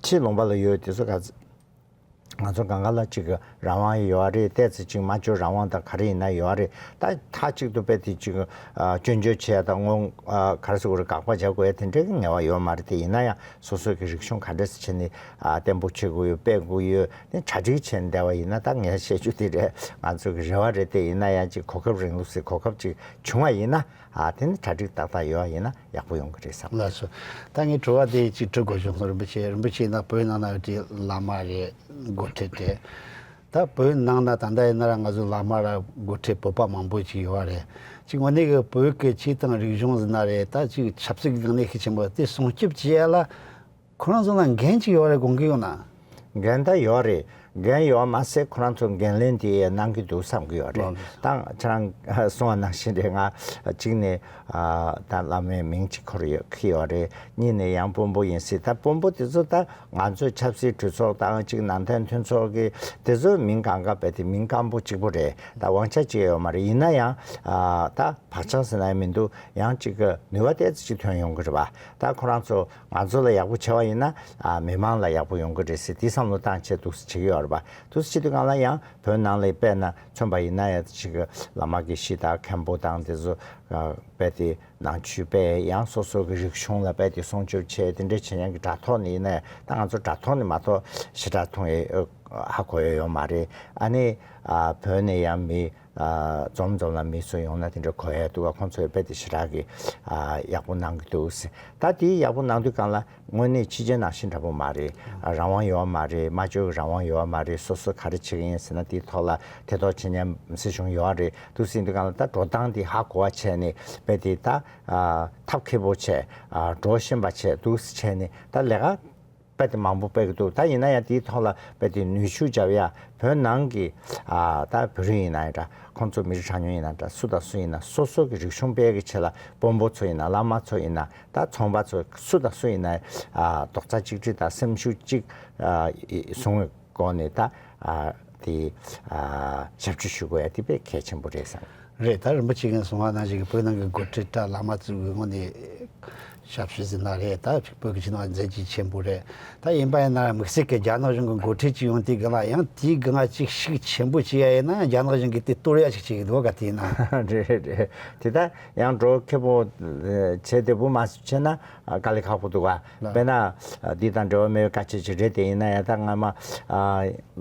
ཕྱི་ལུང་པ་ལ་ཡོད་དེ་ཚོ་ག་ང་ཚོ་སྒང་ག་ལ་ཅིག་རང་དབང་ཡོད་རེད། ཏོག་ཙམ་ཅིག་སྨྲ་བརྗོད་རང་དབང་དང་ག་རེ་ཡིན་ན་ཡོད་རེད། ད་མཐའ་གཅིག་ཏུ་དཔེ་དེ་ཅིག་ཨ་སྐྱོན་བརྗོད་བྱས་དང་། དངོས་ཨ་ག་རེ་ཟེར་དགོས་རེད། དགག་པ་རྒྱག་དགོས་ཡ་དེ་འདྲའི་ངེས་པ་ཡོད་མ་རེད་དེ། ཡིན་ན་ཡང་སོ་སོ་གི་རིག་གཞུང་ག་འདྲ་སེ་བྱས་ནས་ཨ་བརྟན་པོ་བྱེད་དགོས་ཡོད། སྤེལ་དགོས་ཡོད། ནས་གྲ་སྒྲིག་བྱས་ནས་བསྡད་པ་ཡིན་ན། ད་ངས་བཤད་རྒྱུ་དེ་རེད། ང་ཚོ་གི་རེ་བ་རེད་དེ། ཡིན་ན་ཡང་ཅིག་གོ་སྐབས་རིང་ལུགས་སེ་གོ་སྐབས་ཅིག་བྱུང་བ་ཡིན་ན། ཨ་དེ་ནི་གྲ་སྒྲིག་ཏག་ཏག་ཡོད་པ་ཡིན་ན་ཡག་པོ་ཡོང་གི་རེད་བསམ། ལགས་སོ། ད་ངས་དྲི་བ་དེ་ཅིག་དྲི་དགོས་བྱུང་སོང་། རིན་པོ་ཆེ། རིན་པོ་ཆེ་ཡིན་ན་བོད་ནང་ན་ཡོད་དེ་བླ་མ་རེད། འགོ་ཁྲིད་རེད། ད་བོད་ནང་ན་ད་ལྟ་ཡིན་ན་ར་ང་ཚོ་བླ་མ་ར་འགོ་ཁྲིད་བོད་པ་མང་པོ་ཅིག་ཡོད་པ་རེད། ཅིག་དངོས་གནས་ཀྱི་བོད་ཀྱི་ཆོས་དང་རིག་གཞུང་ཟེར་ན་རེད། ད་ཅིག་ཆབ་སྲིད་ཀྱི་སྒང་ནས་ཤུགས་ཆེན་པོ་དེ་སྲུང་སྐྱོབ་བྱེད་ཡ་ལ་ཁོ་རང་ཚོ་ལ་འགན་ཅིག་ཡོད་རེད་དགོངས་ཀྱི་ཡོད་ན། འགན་ད་ཡོད་རེད། འགན་ཡོད་མ་ཟད་ཁོ་རང་ཚོ་འགན་ལེན་དེ་གནང་གི་འདུག་བསམ་གྱི་ཡོད་རེད། ལགས་སོ། ད་ཁྱེད་རང་གསུངས་པ་ནང་བཞིན་རེད། ང་གཅིག་ནས་ཨ་ད་བླ་མའི་མིང་ཅིག་འཁོར་ཡོད་ཁི་ཡོད་རེད། གཉིས་ནས་ཡང་དཔོན་པོ་ཡིན་སྲིད། ད་དཔོན་པོ་དེ་ཚོ་ད་ང་ཚོའི་ཆབ་སྲིད་གྲོས་ཚོགས་དང་ཅིག་ནང་བསྟན་མཐུན་ཚོགས་ཀྱི་དེ་ཚོའི་མིང་གང་ག་བས་དེ་མིང་སྐམ་པོ་གཅིག་པོ་རེད། ད་དབང་ཆ་ཅིག་ཡོད་མ་རེད། ཡིན་ན་ཡང་ཨ་ད་བག་ཆགས་ཟེར་ན་ཡང་མི་འདུག་ཡང་ཅིག་གི་ནུས་པ་ཏོག་ཙམ་ཅིག་ཐོན་ཡོང་གི་རེད་པ། ད་ཁོ་རང་ཚོ་ང་ཚོ་ལ་ཡག་པོ་བྱས་པ་ཡིན་ན་ཨ་མི་མང་ལ་ཡག་པོ་ཡོང་གི་རེད་ཟེར་དེ་བསམ་བློ་བཏང་བྱས་འདུག་སེ་བྱེད་ཀྱི་ཡོད་རེད་པ། འདུག་སེ་བྱེད་དུས་སྒང་ལ་ཡང་བོད་ནང་ལ་དཔེར་ན་མཚོན་པ་ཡིན་ན་ཡང་ཅིག་བླ་མ་དགེ་བཤེས་དང་མཁན་པོ་དང་དེ་ཚོ་ཨ་དཔེ་དེ་ནང་ཆོས་སྤེལ། ཡང་སོ་སོ་གི་རིག་གཞུང་ལ་དཔེ་དེ་སྲུང་སྐྱོབ་བྱས། དེ་འདྲ་བྱེད་མཁན་གྱི་དྲ་ཐོག་ནས་ཡིན་ན་ཡང་། ད་ང་ཚོ་དྲ་ཐོག་ནས་མ་གཏོགས་ཞེ་དྲག་མཐོང་ཡས་ཧ་གོ་ཡས་ཡོད་མ་རེད། ཨ་ནི་ཨ་བོད་ནས་ཡང་མི་ཨ་འཛོམས་འཛོམས་ལ་མི་ཚོ་ཡོང་ན་དེ་འདྲ་གོ་ཡ་འདུག་ག་ཁོང་ཚོས་དཔེ་དེ་ཞེ་དྲག་གི་ཨ་ཡག་པོ་གནང་གི་འདུག་ད་དེ་ཡག་པོ་གནང་དུས་སྒང་ལ་དངོས་གནས་ཕྱི་རྒྱལ་ནང་བཞིན་འདྲ་པོ་མ་རེད། ཨ་རང་དབང་ཡོད་མ་རེད། སྨྲ་བརྗོད་ཀྱི་རང་དབང་ཡོད་མ་རེད། སོ་སོ་ག་རེ་བྱེད་ཀྱི་ཡིན་ཟེར་ན་དེའི་ཐོག་ལ་ཐེ་གཏོགས་བྱེད་མཁན་སྲིད་གཞུང་ཡོད་རེད། འདུག་སེ་ཡིན་དུས་སྒང་ལ་ད་འགྲོ་སྟངས་དེ་ཧ་གོ་བ་བྱས་ནས་དཔེ་དེ་ད་ཨ་ཐབས་མཁས་པོ་བྱས། ཨ་འགྲོ་ཤེས་པ་བྱས། འདུག་སེ་བྱས་ནས་ད་ལས་ཀ་དཔེ་དེ་མང་པོ་སྤེལ་གྱི་འདུག་ད་ཡིན་ན་ཡང་དེའི་ཐོག་ལ་དཔེ་དེ་ནུས་ཤུགས་བརྒྱབ་ཡ། བོད་ནང་གི་ཨ་ད་བོད་རིགས་ཡིན་ན་ཡང་འདྲ། ཁོང་ཚོ་མི་རིགས་གྲངས་ཉུང་ཡིན་ན་འདྲ། སུ་དང་སུ་ཡིན་ན་སོ་སོ་གི་རིག་གཞུང་སྤེལ་གྱི་ཆེད་ལ་དཔོན་པོ་ཚོ་ཡིན་ན། བླ་མ་ཚོ་ཡིན་ན། ད་ཚོང་པ་ཚོ་སུ་དང་སུ་ཡིན་ན་ཨ་རྡོག་རྩ་གཅིག་སྒྲིལ་དང་སེམས་ཤུགས་གཅིག་ཨ་བཟུང་བའི་སྒོ་ནས་ད་ཨ་དེ་ཨ་ཞབས་ཕྱི་ཞུ་དགོས་ཡ་དེ་དཔེ་གལ་ཆེན་པོ་རེད་བསམ། རེད། ད་རིན་པོ་ཆེ་གིས་གསུངས་པ་ནང་བཞིན་གྱི་བོད་ནང་གི་འགོ་ཁྲིད་དང་བླ་མ་ཚོ་གི་ངོས་ནས་ཞབས་ཕྱི་ཟེར་ན་རེད། ད་བོད་ཀྱི་ཕྱི་ནང་མཛད་རྗེས་ཆེན་པོ་རེད། ད་ཡིན་པ་ཡིན་ན་དམིགས་བསལ་གྱི་རྒྱ་ནག་གཞུང་གི་འགོ་ཁྲིད་ཅིག་ཡོང་དུས་སྒང་ལ་ཡང་དེའི་སྒང་ལ་ཅིག་ཤུགས་ཆེན་པོ་བྱེད་ཡ་ཡིན་ན་ཡང་རྒྱ་ནག་གཞུང་གིས་དེ་གཏོར་ཡ་ཅིག་བྱེད་ཀྱི་འདུག་ག་དེ་ཡིན་ན། རེད་རེད། དེ་ད་ཡང་འགྲོ་མཁས་པོ་བྱས་བདེ་པོ་མ་བྱས་ན་དཀའ་ལས་ཁག་པོ་འདུག་ག་ལགས། དཔེར་ན་འདི་དང་འབྲེལ་བ་མེད་པའི་བཀའ་ཆད་ཅིག་རེད། དེ་ཡིན་ན་ཡང་ད་སྔ་མ་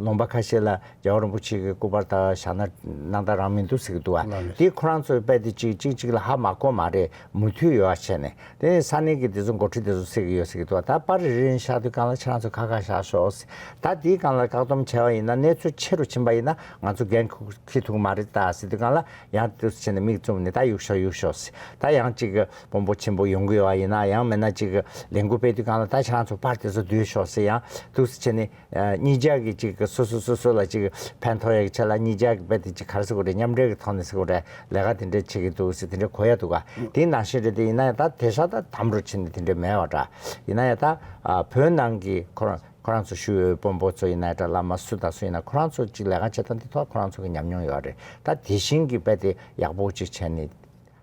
ལུང་པ་ཁ་ཤས་ལ་རྒྱལ་བ་རིན་པོ་ཆེ་གི་སྐུ་པར་དང་བཞག་ན་སྣང་དག་རང་མི་འདུག་ཟེར་གྱི་འདུག་བ། ལགས་རེད། དེ་ཁོ་རང་ཚོའི་དཔེ་དེ་གཅིག་གཅིག་གཅིག་ལ་ཧ་མ་གོ་མ་རེད། མུ་མཐུད་ཡོད་བ་བྱས་ནས། དེ་ནས་ས་གནས་ཀྱི་དེ་ཚོ་འགོ་ཁྲིད་དེ་ཚོ་ཟེར་གྱི་ཡོད་ཟེར་གྱི་འདུག་བ། ད་པར་རེ་རེ་བཞག་དུས་སྒང་ལ་ཁྱེད་རང་ཚོ་ཁ་ཁ་བཞག་ཤོག་ཟེར། ད་དེའི་སྒང་ལ་བཀག་སྡོམ་བྱས་པ་ཡིན་ན་གནས་ཚུལ་ཆེ་རུ་ཕྱིན་པ་ཡིན་ན་ང་ཚོ་འགན་འཁུར་འཁྱེར་ཐུབ་ཀྱི་མ་རེད་ད་ཟེར་དུས་སྒང་ལ། ཡང་དེ་ཚོ་བྱས་ནས་མིག་བཙུམ་ནས་ད་གཡུག་ཤོག་གཡུག་ཤོག་ཟེར། ད་ཡང་གཅིག་གི་དཔོན་པོ་ཆེན་པོ་ཡོང་གི་ཡོད་པ་ཡིན་ན། ཡང་མིན་ན་གཅིག་གི་ལས་འགུལ་སྤེལ་དུས་སྒང་ལ་ད་ཁྱེད་རང་ཚོ་པར་དེ་ཚོ་བསྡུས་ཤོག་ཟེར། ཡང་དེ་ཚོ་བྱས་ནས། ཨ་གཉིས་ཆ་གི་ཅིག་སོ་སོ་སོ་སོ་ལ་ཅིག་ཕན་ཐོགས་ཡག་གི་ཆེད་ལ་གཉིས་ཆ་གི་དཔེ་དེ་ཅིག་ག་རེ་ཟེར་དགོས་རེད། མཉམ་འབྲེལ་གི་ཐོག་ནས་ཟེར་དགོས་རེད། ལས་ཀ་དེ་འདྲས་བྱེད་ཀྱི་འདུག་ཟེར་དེ་འདྲས་གོ་ཡ་འདུག་ག་དེའི་ནང་བཞིན་རེད། དེ་ཡིན་ན་ཡང་ད་དེང་སང་ད་དམ་རུ་ཕྱིན་ནས་དེ་འདྲས་མེད་པ་འདྲ། ཡིན་ན་ཡང་ད་ཨ་བོད་ནང་གི་ཁོ་རང་ཁོ་རང་ཚོ་ཞུ་ཡོད་དཔོན་པོ་ཚོ་ཡིན་ན་འདྲ། བླ་མ་སུ་དང་སུ་ཡིན་ན་ཁོ་རང་ཚོ་ཅིག་ལས་ཀ་བྱེད་སྟངས་དེ་ཐོག་ཁོ་རང་ཚོ་གི་ཉམས་མྱོང་ཡོད་རེད། ད་དེ་བཞིན་གྱི་དཔེ་དེ་ཡག་པོ་ཅིག་བྱས་ནས།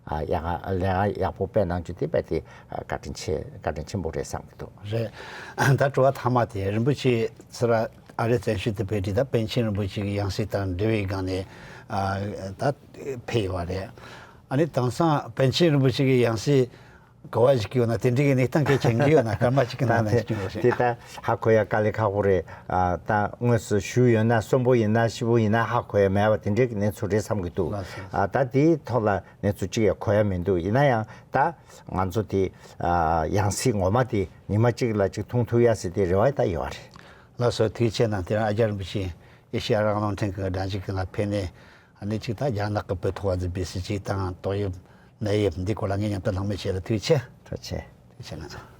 ཨ་ཡག་ལས་ཀ་ཡག་པོ་སྤེལ་གནང་རྒྱུ་དེ་དཔེ་དེ་ཨ་བཀའ་དྲིན་ཆེ་བཀའ་དྲིན་ཆེན་པོ་རེད་བསམ་གྱི་འདུག་རེད། ད་དྲི་བ་མཐའ་མ་དེ་རིན་པོ་ཆེ་ཚུར་ཨ་རིའི་བཙན་བྱོལ་དུ་ཕེབས་དུས་ད་པཎ་ཆེན་རིན་པོ་ཆེ་གི་ཡང་སྲིད་དང་འབྲེལ་བའི་སྒང་ནས་ཨ་ད་ཕེབས་ཡོད་པ་རེད། ཨ་ནི་དེང་སང་པཎ་ཆེན་རིན་པོ་ཆེ་གི་ཡང་སྲིད་ ག་བ་ཞིག་ཡོད་ན་དེ་འདྲའི་གི་གནས་སྟངས་གལ་ཆེན་གི་ཡོད་ན་སྐར་མ་གཅིག་གི་ནང་ན་ཞིག་ཡོད་རེད། དེ་ད་ཧ་གོ་ཡ་དཀའ་ལས་ཁག་པོ་རེད། ཨ་ད་དངོས་སུ་ཞུས་ཡོད་ན་གསོན་པོ་ཡིན་ན་ཤི་བོ་ཡིན་ན་ཧ་གོ་ཡ་མེད་པ་དེ་འདྲའི་གི་གནས་ཚུལ་རེད་བསམ་གི་འདུག་ལགས་སོ། ཨ་ད་དེའི་ཐོག་ལ་གནས་ཚུལ་གཅིག་ཡང་གོ་ཡ་མི་འདུག་ཡིན་ན་ཡང་ད་ང་ཚོ་དེ་ཨ་ཡང་སྲིད་ངོ་མ་དེ་ཉི་མ་གཅིག་ལ་གཅིག་མཐོང་ཐུབ་ཡ་ཟེར་དེ་རེ་བ་ད་ཡོད་རེད། ལགས་སོ། ཐུགས་རྗེ་ཆེ་གནང་། དེ་རིང་ཨ་རྒྱ་རིན་པོ་ཆེ་ཨེ་ཤེ་ཡ་རང་དབང་རླུང་འཕྲིན་ཁང་གི་སྒྲ་འཇུག་གི་ནང་ཕེབས་ནས། ཨ་ནི་གཅིག་ད་རྒྱ་ནག་གི་བོད་ཐོག་ག་ཚོད་འབད་སྲིད་ཅིག་དང་ཏོག་དབྱིབས་ནད་དབྱིབས་འདི་སྐོར་ལ་ངས་མཉམ་དུ་གླེང་མོལ་བྱས་ལ་ཐུགས་རྗེ་ཆེ། ཐུགས་རྗེ་ཆེ། ཐུགས་རྗེ་ཆེ་གནང་།